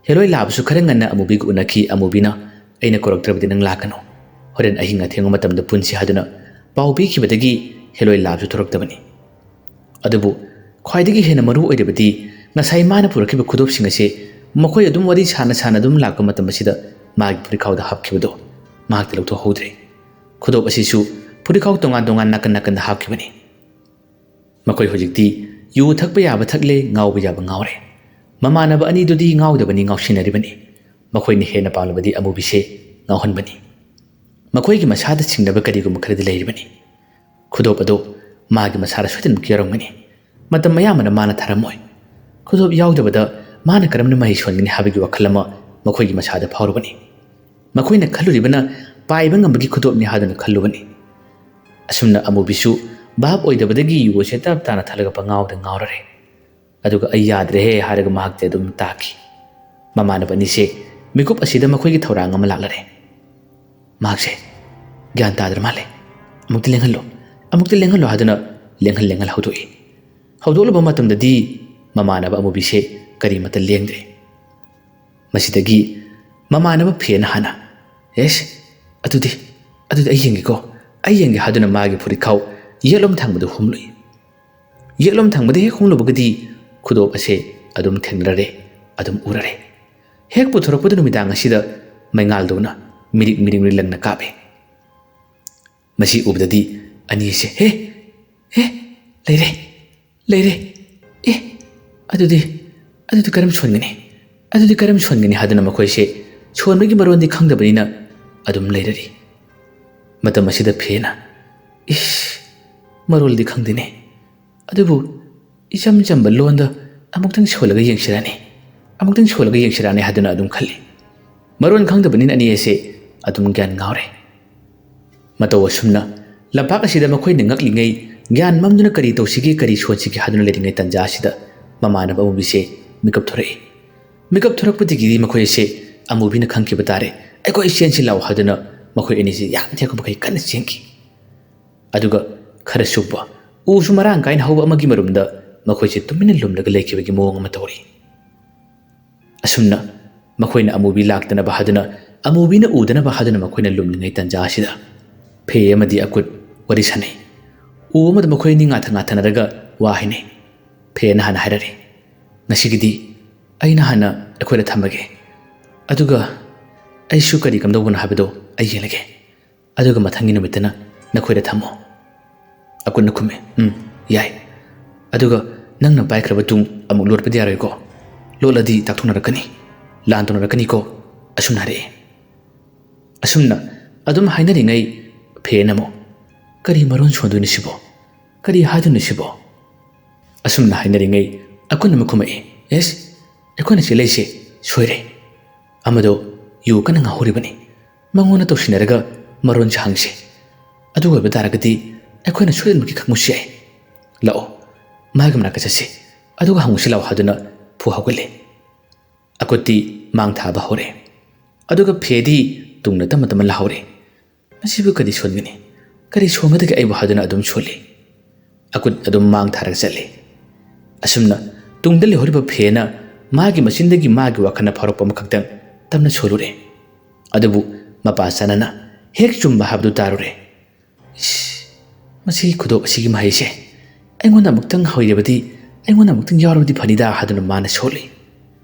ꯍꯦꯂꯣꯏ ꯂꯥꯕꯁꯨ ꯈꯔ ꯉꯟꯅ ꯑꯃꯨꯕꯤꯒ ꯎꯅꯈꯤ꯫ ꯑꯃꯨꯕꯤꯅ, "ꯑꯩꯅ ꯀꯧꯔꯛꯇ꯭ꯔꯕꯗꯤ ꯅꯪ ꯂꯥꯛꯀꯅꯨ꯫ ꯍꯣꯔꯦꯟ ꯑꯍꯤꯡ ꯑꯊꯦꯡꯕ ꯃꯇꯝꯗ ꯄꯨꯟꯁꯤ" ꯍꯥꯏꯗꯨꯅ ꯄꯥꯎ ꯄꯤꯈꯤꯕꯗꯒꯤ ꯍꯦꯂꯣꯏ ꯂꯥꯕꯁꯨ ꯊꯣꯔꯛꯇꯕꯅꯤ꯫ ꯑꯗꯨꯕꯨ ꯈ꯭ꯋꯥꯏꯗꯒꯤ ꯍꯦꯟꯅ ꯃꯔꯨ ꯑꯣꯏꯔꯤꯕꯗꯤ ꯉꯁꯥꯏ ꯃꯥꯅ ꯄꯨꯔꯛꯈꯤꯕ ꯈꯨꯗꯣꯞꯁꯤꯡ ꯑꯁꯤ ꯃꯈꯣꯏ ꯑꯗꯨꯝ ꯋꯥꯔꯤ ꯁꯥꯅ ꯁꯥꯅ ꯑꯗꯨꯝ ꯂꯥꯛꯄ ꯃꯇꯝ ꯑꯁꯤꯗ ꯃꯥꯒꯤ ꯐꯨꯔꯤꯠꯈꯥꯎꯗ ꯍꯥꯞꯈꯤꯕꯗꯣ ꯃꯍꯥꯛꯇꯤ ꯂꯧꯊꯣꯛꯍꯧꯗ꯭ꯔꯦ꯫ ꯈꯨꯗꯣꯞ ꯑꯁꯤꯁꯨ ꯐꯨꯔꯤꯠꯈꯥꯎ ꯇꯣꯉꯥꯟ ꯇꯣꯉꯥꯟ ꯅꯥꯀꯟ ꯅꯥꯀꯟꯗ ꯍꯥꯞꯈꯤꯕꯅꯤ꯫ ꯃꯈꯣꯏ ꯍꯧꯖꯤꯛꯇꯤ ꯌꯨ ꯊꯛꯄ ꯌꯥꯕ ꯊꯛꯂꯦ, ꯉꯥꯎꯕ ꯌꯥꯕ ꯉꯥꯎꯔꯦ꯫ ꯃꯃꯥꯟꯅꯕ ꯑꯅꯤꯗꯨꯗꯤ ꯉꯥꯎꯗꯕꯅꯤ, ꯉꯥꯎꯁꯤꯟꯅꯔꯤꯕꯅꯤ꯫ ꯃꯈꯣꯏꯅ ꯍꯦꯟꯅ ꯄꯥꯝꯂꯕꯗꯤ ꯑꯃꯨꯕꯤꯁꯦ ꯉꯥꯎꯍꯟꯕꯅꯤ꯫ ꯃꯈꯣꯏꯒꯤ ꯃꯁꯥꯗ ꯆꯤꯡꯅꯕ ꯀꯔꯤꯒꯨꯝꯕ ꯈꯔꯗꯤ ꯂꯩꯔꯤꯕꯅꯤ꯫ ꯈꯨꯗꯣꯞ ꯑꯗꯨ ꯃꯥꯒꯤ ꯃꯁꯥꯗ ꯁꯣꯏꯗꯅꯃꯛꯀꯤ ꯌꯥꯎꯔꯝꯒꯅꯤ꯫ ꯃꯇꯝ ꯑꯌꯥꯝꯕꯅ ꯃꯥꯅ ꯊꯥꯔꯝꯃꯣꯏ꯫ ꯈꯨꯗꯣꯞ ꯌꯥꯎꯗꯕꯗ ꯃꯥꯅ ꯀꯔꯝꯅ ꯃꯍꯩ ꯁꯣꯟꯒꯅꯤ ꯍꯥꯏꯕꯒꯤ ꯋꯥꯈꯜ ꯑꯃ ꯃꯈꯣꯏꯒꯤ ꯃꯁꯥꯗ ꯐꯥꯎꯔꯨꯕꯅꯤ꯫ ꯃꯈꯣꯏꯅ ꯈꯜꯂꯨꯔꯤꯕꯅ ꯄꯥꯏꯕ ꯉꯝꯕꯒꯤ ꯈꯨꯗꯣꯞꯅꯤ ꯍꯥꯏꯗꯨꯅ ꯈꯜꯂꯨꯕꯅꯤ꯫ ꯑꯁꯨꯝꯅ ꯑꯃꯨꯕꯤꯁꯨ ꯚꯥꯞ ꯑꯣꯏꯗꯕꯗꯒꯤ ꯌꯨ ꯑꯁꯦ ꯇꯞ ꯇꯥꯅ ꯊꯛꯂꯒ ꯄꯉꯥꯎꯗ ꯉꯥꯎꯔꯔꯦ꯫ ꯑꯗꯨꯒ "ꯑꯩ ꯌꯥꯗ꯭ꯔꯦꯍꯦ" ꯍꯥꯏꯔꯒ ꯃꯍꯥꯛꯇꯤ ꯑꯗꯨꯝ ꯇꯥꯈꯤ꯫ ꯃꯃꯥꯟꯅꯕ ꯑꯅꯤꯁꯦ ꯃꯤꯀꯨꯞ ꯑꯁꯤꯗ ꯃꯈꯣꯏꯒꯤ ꯊꯧꯔꯥꯡ ꯑꯃ ꯂꯥꯛꯂꯔꯦ꯫ ꯃꯍꯥꯛꯁꯦ ꯒ꯭ꯌꯥꯟ ꯇꯥꯗ꯭ꯔ ꯃꯥꯜꯂꯦ꯫ "ꯑꯃꯨꯛꯇ ꯂꯦꯡꯍꯜꯂꯣ, ꯑꯃꯨꯛꯇ ꯂꯦꯡꯍꯜꯂꯣ" ꯍꯥꯏꯗꯨꯅ ꯂꯦꯡꯍꯜ ꯂꯦꯡꯍꯜ ꯍꯧꯗꯣꯛꯏ꯫ ꯍꯧꯗꯣꯛꯂꯨꯕ ꯃꯇꯝꯗꯗꯤ ꯃꯃꯥꯟꯅꯕ ꯑꯃꯨꯕꯤꯁꯦ ꯀꯔꯤꯃꯠꯇ ꯂꯦꯡꯗ꯭ꯔꯦ꯫ ꯃꯁꯤꯗꯒꯤ ꯃꯃꯥꯟꯅꯕ ꯐꯦꯅ ꯍꯥꯟꯅ, "ꯑꯦꯁ, ꯑꯗꯨꯗꯤ, ꯑꯗꯨꯗꯤ ꯑꯩ ꯌꯦꯡꯒꯦꯀꯣ, ꯑꯩ ꯌꯦꯡꯒꯦ" ꯍꯥꯏꯗꯨꯅ ꯃꯥꯒꯤ ꯐꯨꯔꯤꯠꯈꯥꯎ ꯌꯦꯠꯂꯣꯝ ꯊꯪꯕꯗ ꯍꯨꯝꯂꯨꯏ꯫ ꯌꯦꯠꯂꯣꯝ ꯊꯪꯕꯗ ꯍꯦꯛ ꯍꯨꯝꯂꯨꯕꯒꯗꯤ ꯈꯨꯗꯣꯞ ꯑꯁꯦ ꯑꯗꯨꯝ ꯊꯦꯡꯅꯔꯔꯦ, ꯑꯗꯨꯝ ꯎꯔꯔꯦ꯫ ꯍꯦꯛ ꯄꯨꯊꯣꯔꯛꯄꯗ ꯅꯨꯃꯤꯗꯥꯡ ꯑꯁꯤꯗ ꯃꯩꯉꯥꯜꯗꯧꯅ ꯃꯤꯔꯤꯛ ꯃꯤꯔꯤꯛ ꯃꯤꯔꯤꯛ ꯂꯪꯅ ꯀꯥꯞꯄꯦ꯫ ꯃꯁꯤ ꯎꯕꯗꯗꯤ ꯑꯅꯤꯁꯦ, "ꯍꯦ, ꯍꯦ, ꯂꯩꯔꯦ, ꯂꯩꯔꯦ꯫ ꯑꯦ, ꯑꯗꯨꯗꯤ, ꯑꯗꯨꯗꯤ ꯀꯔꯝ ꯁꯣꯟꯒꯅꯤ? ꯑꯗꯨꯗꯤ ꯀꯔꯝ ꯁꯣꯟꯒꯅꯤ?" ꯍꯥꯏꯗꯨꯅ ꯃꯈꯣꯏꯁꯦ ꯁꯣꯟꯕꯒꯤ ꯃꯔꯣꯟꯗꯤ ꯈꯪꯗꯕꯅꯤꯅ ꯑꯗꯨꯝ ꯂꯩꯔꯔꯤ꯫ ꯃꯇꯝ ꯑꯁꯤꯗ ꯐꯦꯅ, "ꯏꯁ, ꯃꯔꯣꯜꯗꯤ ꯈꯪꯗꯦꯅꯦ꯫ ꯑꯗꯨꯕꯨ ꯏꯆꯝ ꯆꯝꯕ ꯂꯣꯟꯗ ꯑꯃꯨꯛꯇꯪ ꯁꯣꯜꯂꯒ ꯌꯦꯡꯁꯤꯔꯥꯅꯦ, ꯑꯃꯨꯛꯇꯪ ꯁꯣꯜꯂꯒ ꯌꯦꯡꯁꯤꯔꯥꯅꯦ" ꯍꯥꯏꯗꯨꯅ ꯑꯗꯨꯝ ꯈꯜꯂꯤ꯫ ꯃꯔꯣꯟ ꯈꯪꯗꯕꯅꯤꯅ ꯑꯅꯤ ꯑꯁꯦ ꯑꯗꯨꯝ ꯒ꯭ꯌꯥꯟ ꯉꯥꯎꯔꯦ꯫ ꯃꯇꯧ ꯑꯁꯨꯝꯅ ꯂꯝꯄꯥꯛ ꯑꯁꯤꯗ ꯃꯈꯣꯏꯅ ꯉꯛꯂꯤꯉꯩ, ꯒ꯭ꯌꯥꯟ ꯃꯝꯗꯨꯅ ꯀꯔꯤ ꯇꯧꯁꯤꯒꯦ, ꯀꯔꯤ ꯁꯣꯟꯁꯤꯒꯦ ꯍꯥꯏꯗꯨꯅ ꯂꯩꯔꯤꯉꯩ ꯇꯟꯖꯥ ꯑꯁꯤꯗ ꯃꯃꯥꯟꯅꯕ ꯑꯃꯨꯕꯤꯁꯦ ꯃꯤꯀꯞ ꯊꯣꯔꯛꯏ꯫ ꯃꯤꯀꯞ ꯊꯣꯔꯛꯄꯗꯒꯤꯗꯤ ꯃꯈꯣꯏ ꯑꯁꯦ ꯑꯃꯨꯕꯤꯅ ꯈꯪꯈꯤꯕ ꯇꯥꯔꯦ꯫ "ꯑꯩꯈꯣꯏ ꯆꯦꯟꯁꯤ ꯂꯥꯛꯑꯣ" ꯍꯥꯏꯗꯨꯅ ꯃꯈꯣꯏ ꯑꯅꯤꯁꯤ ꯌꯥꯝ ꯊꯦꯛꯄ ꯃꯈꯩ ꯀꯟꯅ ꯆꯦꯟꯈꯤ꯫ ꯑꯗꯨꯒ ꯈꯔ ꯁꯨꯞꯄ ꯎꯁꯨ ꯃꯔꯥꯡ ꯀꯥꯏꯅ ꯍꯧꯕ ꯑꯃꯒꯤ ꯃꯔꯨꯝꯗ ꯃꯈꯣꯏꯁꯦ ꯇꯨꯃꯤꯟꯅ ꯂꯨꯝꯂꯒ ꯂꯩꯈꯤꯕꯒꯤ ꯃꯑꯣꯡ ꯑꯃ ꯇꯧꯔꯤ꯫ ꯑꯁꯨꯝꯅ ꯃꯈꯣꯏꯅ ꯑꯃꯨꯕꯤ ꯂꯥꯛꯇꯅꯕ ꯍꯥꯏꯗꯨꯅ, ꯑꯃꯨꯕꯤꯅ ꯎꯗꯅꯕ ꯍꯥꯏꯗꯨꯅ ꯃꯈꯣꯏꯅ ꯂꯨꯝꯂꯤꯉꯩ ꯇꯟꯖꯥ ꯑꯁꯤꯗ ꯐꯦ ꯑꯃꯗꯤ ꯑꯀꯨꯠ ꯋꯥꯔꯤ ꯁꯥꯟꯅꯩ꯫ ꯎ ꯑꯃꯗ ꯃꯈꯣꯏ ꯑꯅꯤ ꯉꯥꯊ ꯉꯥꯊꯅꯔꯒ ꯋꯥ ꯍꯥꯏꯅꯩ꯫ ꯐꯦꯅ ꯍꯥꯟꯅ ꯍꯥꯏꯔꯔꯤ, "ꯉꯁꯤꯒꯤꯗꯤ ꯑꯩꯅ ꯍꯥꯟꯅ ꯑꯩꯈꯣꯏꯗ ꯊꯝꯃꯒꯦ, ꯑꯗꯨꯒ ꯑꯩꯁꯨ ꯀꯔꯤ ꯀꯝꯗꯧꯕꯅꯣ ꯍꯥꯏꯕꯗꯣ ꯑꯩ ꯌꯦꯡꯂꯒꯦ, ꯑꯗꯨꯒ ꯃꯊꯪꯒꯤ ꯅꯨꯃꯤꯠꯇꯅ ꯅꯈꯣꯏꯗ ꯊꯝꯃꯣ꯫" ꯑꯀꯨꯠꯅ ꯈꯨꯝꯃꯦ, "ꯎꯝ, ꯌꯥꯏ꯫ ꯑꯗꯨꯒ ꯅꯪꯅ ꯄꯥꯏꯈ꯭ꯔꯕ ꯇꯨꯡ ꯑꯃꯨꯛ ꯂꯣꯠꯄꯗꯤ ꯌꯥꯔꯣꯏꯀꯣ꯫ ꯂꯣꯠꯂꯗꯤ ꯇꯥꯛꯊꯣꯛꯅꯔꯛꯀꯅꯤ, ꯂꯥꯟ ꯇꯧꯅꯔꯛꯀꯅꯤꯀꯣ꯫" ꯑꯁꯨꯝꯅ ꯍꯥꯏꯔꯛꯑꯦ꯫ ꯑꯁꯨꯝꯅ ꯑꯗꯨꯝ ꯍꯥꯏꯅꯔꯤꯉꯩ ꯐꯦꯅ ꯑꯃꯨꯛ, "ꯀꯔꯤ ꯃꯔꯣꯟ ꯁꯣꯟꯗꯣꯏꯅꯣ ꯁꯤꯕꯣ? ꯀꯔꯤ ꯍꯥꯏꯗꯣꯏꯅꯣ ꯁꯤꯕꯣ?" ꯑꯁꯨꯝꯅ ꯍꯥꯏꯅꯔꯤꯉꯩ ꯑꯀꯨꯠꯅ ꯑꯃꯨꯛ ꯈꯨꯝꯃꯛꯏ, "ꯑꯦꯁ, ꯑꯩꯈꯣꯏꯅ ꯆꯦꯜꯂꯛꯏꯁꯦ ꯁꯣꯏꯔꯦ꯫ ꯑꯃꯗꯣ ꯌꯨ ꯀꯟꯅ ꯉꯥꯎꯍꯧꯔꯤꯕꯅꯤ꯫ ꯃꯉꯣꯟꯗ ꯇꯧꯁꯤꯟꯅꯔꯒ ꯃꯔꯣꯟꯁꯦ ꯍꯪꯁꯦ꯫ ꯑꯗꯨ ꯑꯣꯏꯕ ꯇꯥꯔꯒꯗꯤ ꯑꯩꯈꯣꯏꯅ ꯁꯣꯏꯗꯅꯃꯛꯀꯤ ꯈꯪꯕꯁꯨ ꯌꯥꯏ꯫ ꯂꯥꯛꯑꯣ, ꯃꯥꯒꯤ ꯃꯅꯥꯛꯇ ꯆꯠꯁꯤ, ꯑꯗꯨꯒ ꯍꯪꯉꯨꯁꯤ ꯂꯥꯛꯑꯣ" ꯍꯥꯏꯗꯨꯅ ꯐꯨ ꯍꯧꯒꯠꯂꯦ꯫ ꯑꯀꯨꯠꯇꯤ ꯃꯥꯡ ꯊꯥꯕ ꯍꯧꯔꯦ꯫ ꯑꯗꯨꯒ ꯐꯦꯗꯤ ꯇꯨꯡꯗ ꯇꯞꯅ ꯇꯞꯅ ꯂꯥꯍꯧꯔꯦ꯫ "ꯃꯁꯤꯕꯨ ꯀꯔꯤ ꯁꯣꯟꯒꯅꯤ? ꯀꯔꯤ ꯁꯣꯟꯒꯗꯒꯦ ꯑꯩꯕꯨ?" ꯍꯥꯏꯗꯨꯅ ꯑꯗꯨꯝ ꯁꯣꯜꯂꯤ꯫ ꯑꯀꯨꯠ ꯑꯗꯨꯝ ꯃꯥꯡ ꯊꯥꯔꯒ ꯆꯠꯂꯤ꯫ ꯑꯁꯨꯝꯅ ꯇꯨꯡꯗ ꯂꯩꯍꯧꯔꯤꯕ ꯐꯦꯅ ꯃꯥꯒꯤ ꯃꯆꯤꯟꯗꯒꯤ ꯃꯥꯒꯤ ꯋꯥꯈꯜꯅ ꯐꯥꯎꯔꯛꯄ ꯑꯃꯈꯛꯇꯪ ꯇꯞꯅ ꯁꯣꯜꯂꯨꯔꯦ꯫ ꯑꯗꯨꯕꯨ ꯃꯄꯥ ꯆꯥꯅꯅ ꯍꯦꯛ ꯆꯨꯝꯕ ꯍꯥꯏꯕꯗꯨ ꯇꯥꯔꯨꯔꯦ꯫ "ꯏꯁ, ꯃꯁꯤꯒꯤ ꯈꯨꯗꯣꯞ ꯑꯁꯤꯒꯤ ꯃꯍꯩꯁꯦ ꯑꯩꯉꯣꯟꯗ ꯑꯃꯨꯛꯇꯪ ꯍꯩꯔꯕꯗꯤ, ꯑꯩꯉꯣꯟꯗ ꯑꯃꯨꯛꯇꯪ ꯌꯥꯎꯔꯕꯗꯤ ꯐꯅꯤꯗ" ꯍꯥꯏꯗꯨꯅ ꯃꯥꯅ ꯁꯣꯜꯂꯤ꯫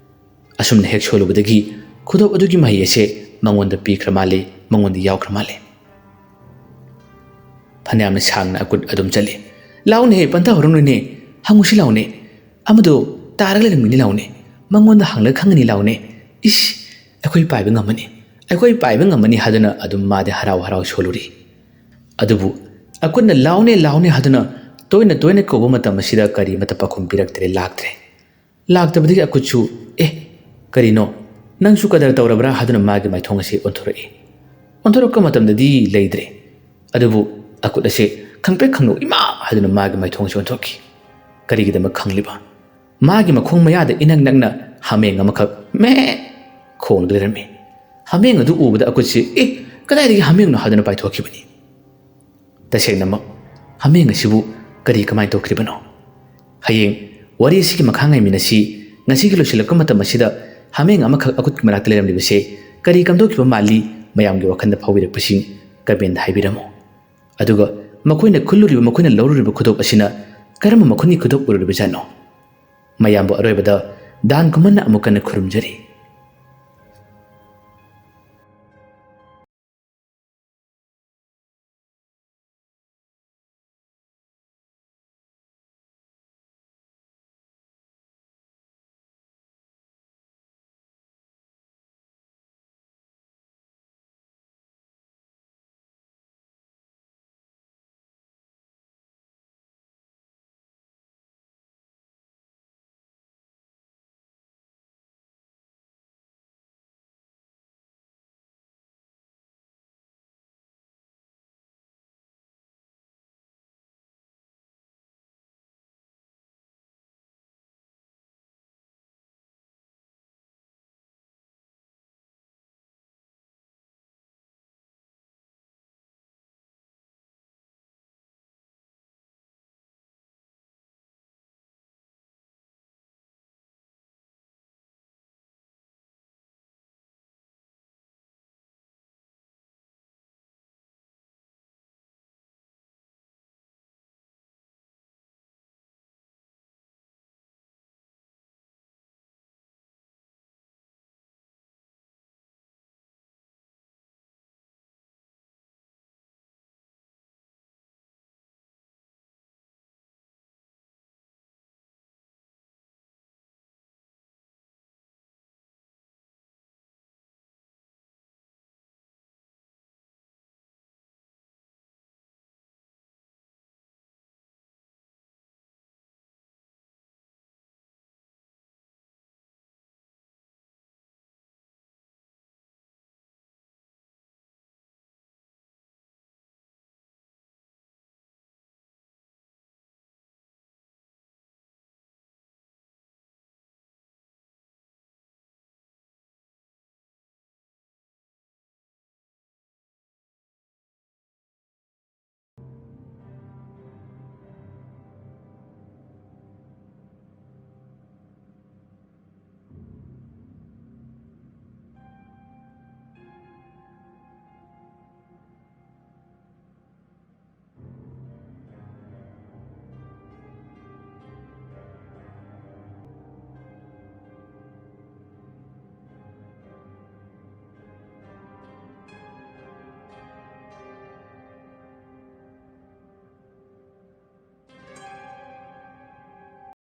ꯑꯁꯨꯝꯅ ꯍꯦꯛ ꯁꯣꯜꯂꯨꯕꯗꯒꯤ ꯈꯨꯗꯣꯞ ꯑꯗꯨꯒꯤ ꯃꯍꯩ ꯑꯁꯦ ꯃꯉꯣꯟꯗ ꯄꯤꯈ꯭ꯔ ꯃꯥꯜꯂꯦ, ꯃꯉꯣꯟꯗ ꯌꯥꯎꯈ꯭ꯔ ꯃꯥꯜꯂꯦ꯫ ꯐꯅꯌꯥꯝꯅ ꯁꯥꯡꯅ ꯑꯀꯨꯠ ꯑꯗꯨꯝ ꯆꯠꯂꯤ꯫ "ꯂꯥꯎꯅꯦ, ꯄꯟꯊꯥ ꯍꯧꯔꯝꯂꯣꯏꯅꯦ, ꯍꯪꯉꯨꯁꯤ ꯂꯥꯎꯅꯦ, ꯑꯃꯗꯣ ꯇꯥꯔꯒ ꯂꯩꯔꯝꯒꯅꯤ ꯂꯥꯎꯅꯦ, ꯃꯉꯣꯟꯗ ꯍꯪꯂꯒ ꯈꯪꯒꯅꯤ ꯂꯥꯎꯅꯦ꯫ ꯏꯁ, ꯑꯩꯈꯣꯏ ꯄꯥꯏꯕ ꯉꯝꯃꯅꯤ, ꯑꯩꯈꯣꯏ ꯄꯥꯏꯕ ꯉꯝꯃꯅꯤ" ꯍꯥꯏꯗꯨꯅ ꯑꯗꯨꯝ ꯃꯥꯗꯤ ꯍꯔꯥꯎ ꯍꯔꯥꯎ ꯁꯣꯜꯂꯨꯔꯤ꯫ ꯑꯗꯨꯕꯨ ꯑꯀꯨꯠꯅ "ꯂꯥꯎꯅꯦ, ꯂꯥꯎꯅꯦ" ꯍꯥꯏꯗꯨꯅ ꯇꯣꯏꯅ ꯇꯣꯏꯅ ꯀꯧꯕ ꯃꯇꯝ ꯑꯁꯤꯗ ꯀꯔꯤꯃꯠꯇ ꯄꯥꯎꯈꯨꯝ ꯄꯤꯔꯛꯇ꯭ꯔꯦ, ꯂꯥꯛꯇ꯭ꯔꯦ꯫ ꯂꯥꯛꯇꯕꯗꯒꯤ ꯑꯀꯨꯠꯁꯨ, "ꯑꯦ, ꯀꯔꯤꯅꯣ? ꯅꯪꯁꯨ ꯀꯗꯔ ꯇꯧꯔꯕ꯭ꯔꯥ?" ꯍꯥꯏꯗꯨꯅ ꯃꯥꯒꯤ ꯃꯥꯏꯊꯣꯡ ꯑꯁꯤ ꯑꯣꯟꯊꯣꯔꯛꯏ꯫ ꯑꯣꯟꯊꯣꯔꯛꯄ ꯃꯇꯝꯗꯗꯤ ꯂꯩꯇ꯭ꯔꯦ꯫ ꯑꯗꯨꯕꯨ ꯑꯀꯨꯠ ꯑꯁꯦ ꯈꯪꯄ꯭ꯔꯦꯛ ꯈꯪꯅꯧ ꯏꯃꯥ ꯍꯥꯏꯗꯨꯅ ꯃꯥꯒꯤ ꯃꯥꯏꯊꯣꯡꯁꯤ ꯑꯣꯟꯊꯣꯛꯈꯤ꯫ ꯀꯔꯤꯒꯤꯗꯃꯛ ꯈꯪꯂꯤꯕ? ꯃꯥꯒꯤ ꯃꯈꯣꯡ ꯃꯌꯥꯗ ꯏꯅꯛ ꯅꯛꯅ ꯍꯥꯃꯦꯡ ꯑꯃꯈꯛ ꯃꯦ ꯈꯣꯡꯗꯨꯅ ꯂꯩꯔꯝꯃꯤ꯫ ꯍꯥꯃꯦꯡ ꯑꯗꯨ ꯎꯕꯗ ꯑꯀꯨꯠꯁꯤ "ꯑꯦ, ꯀꯗꯥꯏꯗꯒꯤ ꯍꯥꯃꯦꯡꯅꯣ?" ꯍꯥꯏꯗꯨꯅ ꯄꯥꯏꯊꯣꯛꯈꯤꯕꯅꯤ꯫ ꯇꯁꯦꯡꯅꯃꯛ ꯍꯥꯃꯦꯡ ꯑꯁꯤꯕꯨ ꯀꯔꯤ ꯀꯃꯥꯏꯅ ꯇꯧꯈ꯭ꯔꯤꯕꯅꯣ? ꯍꯌꯦꯡ ꯋꯥꯔꯤ ꯑꯁꯤꯒꯤ ꯃꯈꯥ ꯉꯥꯏꯃꯤꯟꯅꯁꯤ꯫ ꯉꯁꯤꯒꯤ ꯂꯣꯏꯁꯤꯜꯂꯛꯄ ꯃꯇꯝ ꯑꯁꯤꯗ ꯍꯥꯃꯦꯡ ꯑꯃꯈꯛ ꯑꯀꯨꯠꯀꯤ ꯃꯅꯥꯛꯇ ꯂꯩꯔꯝꯂꯤꯕꯁꯦ ꯀꯔꯤ ꯀꯝꯗꯧꯈꯤꯕ ꯃꯥꯜꯂꯤ? ꯃꯌꯥꯝꯒꯤ ꯋꯥꯈꯜꯗ ꯐꯥꯎꯕꯤꯔꯛꯄꯁꯤꯡ comment ꯍꯥꯏꯕꯤꯔꯝꯃꯨ꯫ ꯑꯗꯨꯒ ꯃꯈꯣꯏꯅ ꯈꯨꯜꯂꯨꯔꯤꯕ, ꯃꯈꯣꯏꯅ ꯂꯧꯔꯨꯔꯤꯕ ꯈꯨꯗꯣꯞ ꯑꯁꯤꯅ ꯀꯔꯝꯕ ꯃꯈꯨꯟꯒꯤ ꯈꯨꯗꯣꯞ ꯑꯣꯏꯔꯨꯔꯤꯕꯖꯥꯠꯅꯣ? ꯃꯌꯥꯝꯕꯨ ꯑꯔꯣꯏꯕꯗ ꯗꯥꯟ ꯀꯨꯝꯍꯟꯅ ꯑꯃꯨꯛ ꯀꯟꯅ ꯈꯨꯔꯨꯝꯖꯔꯤ꯫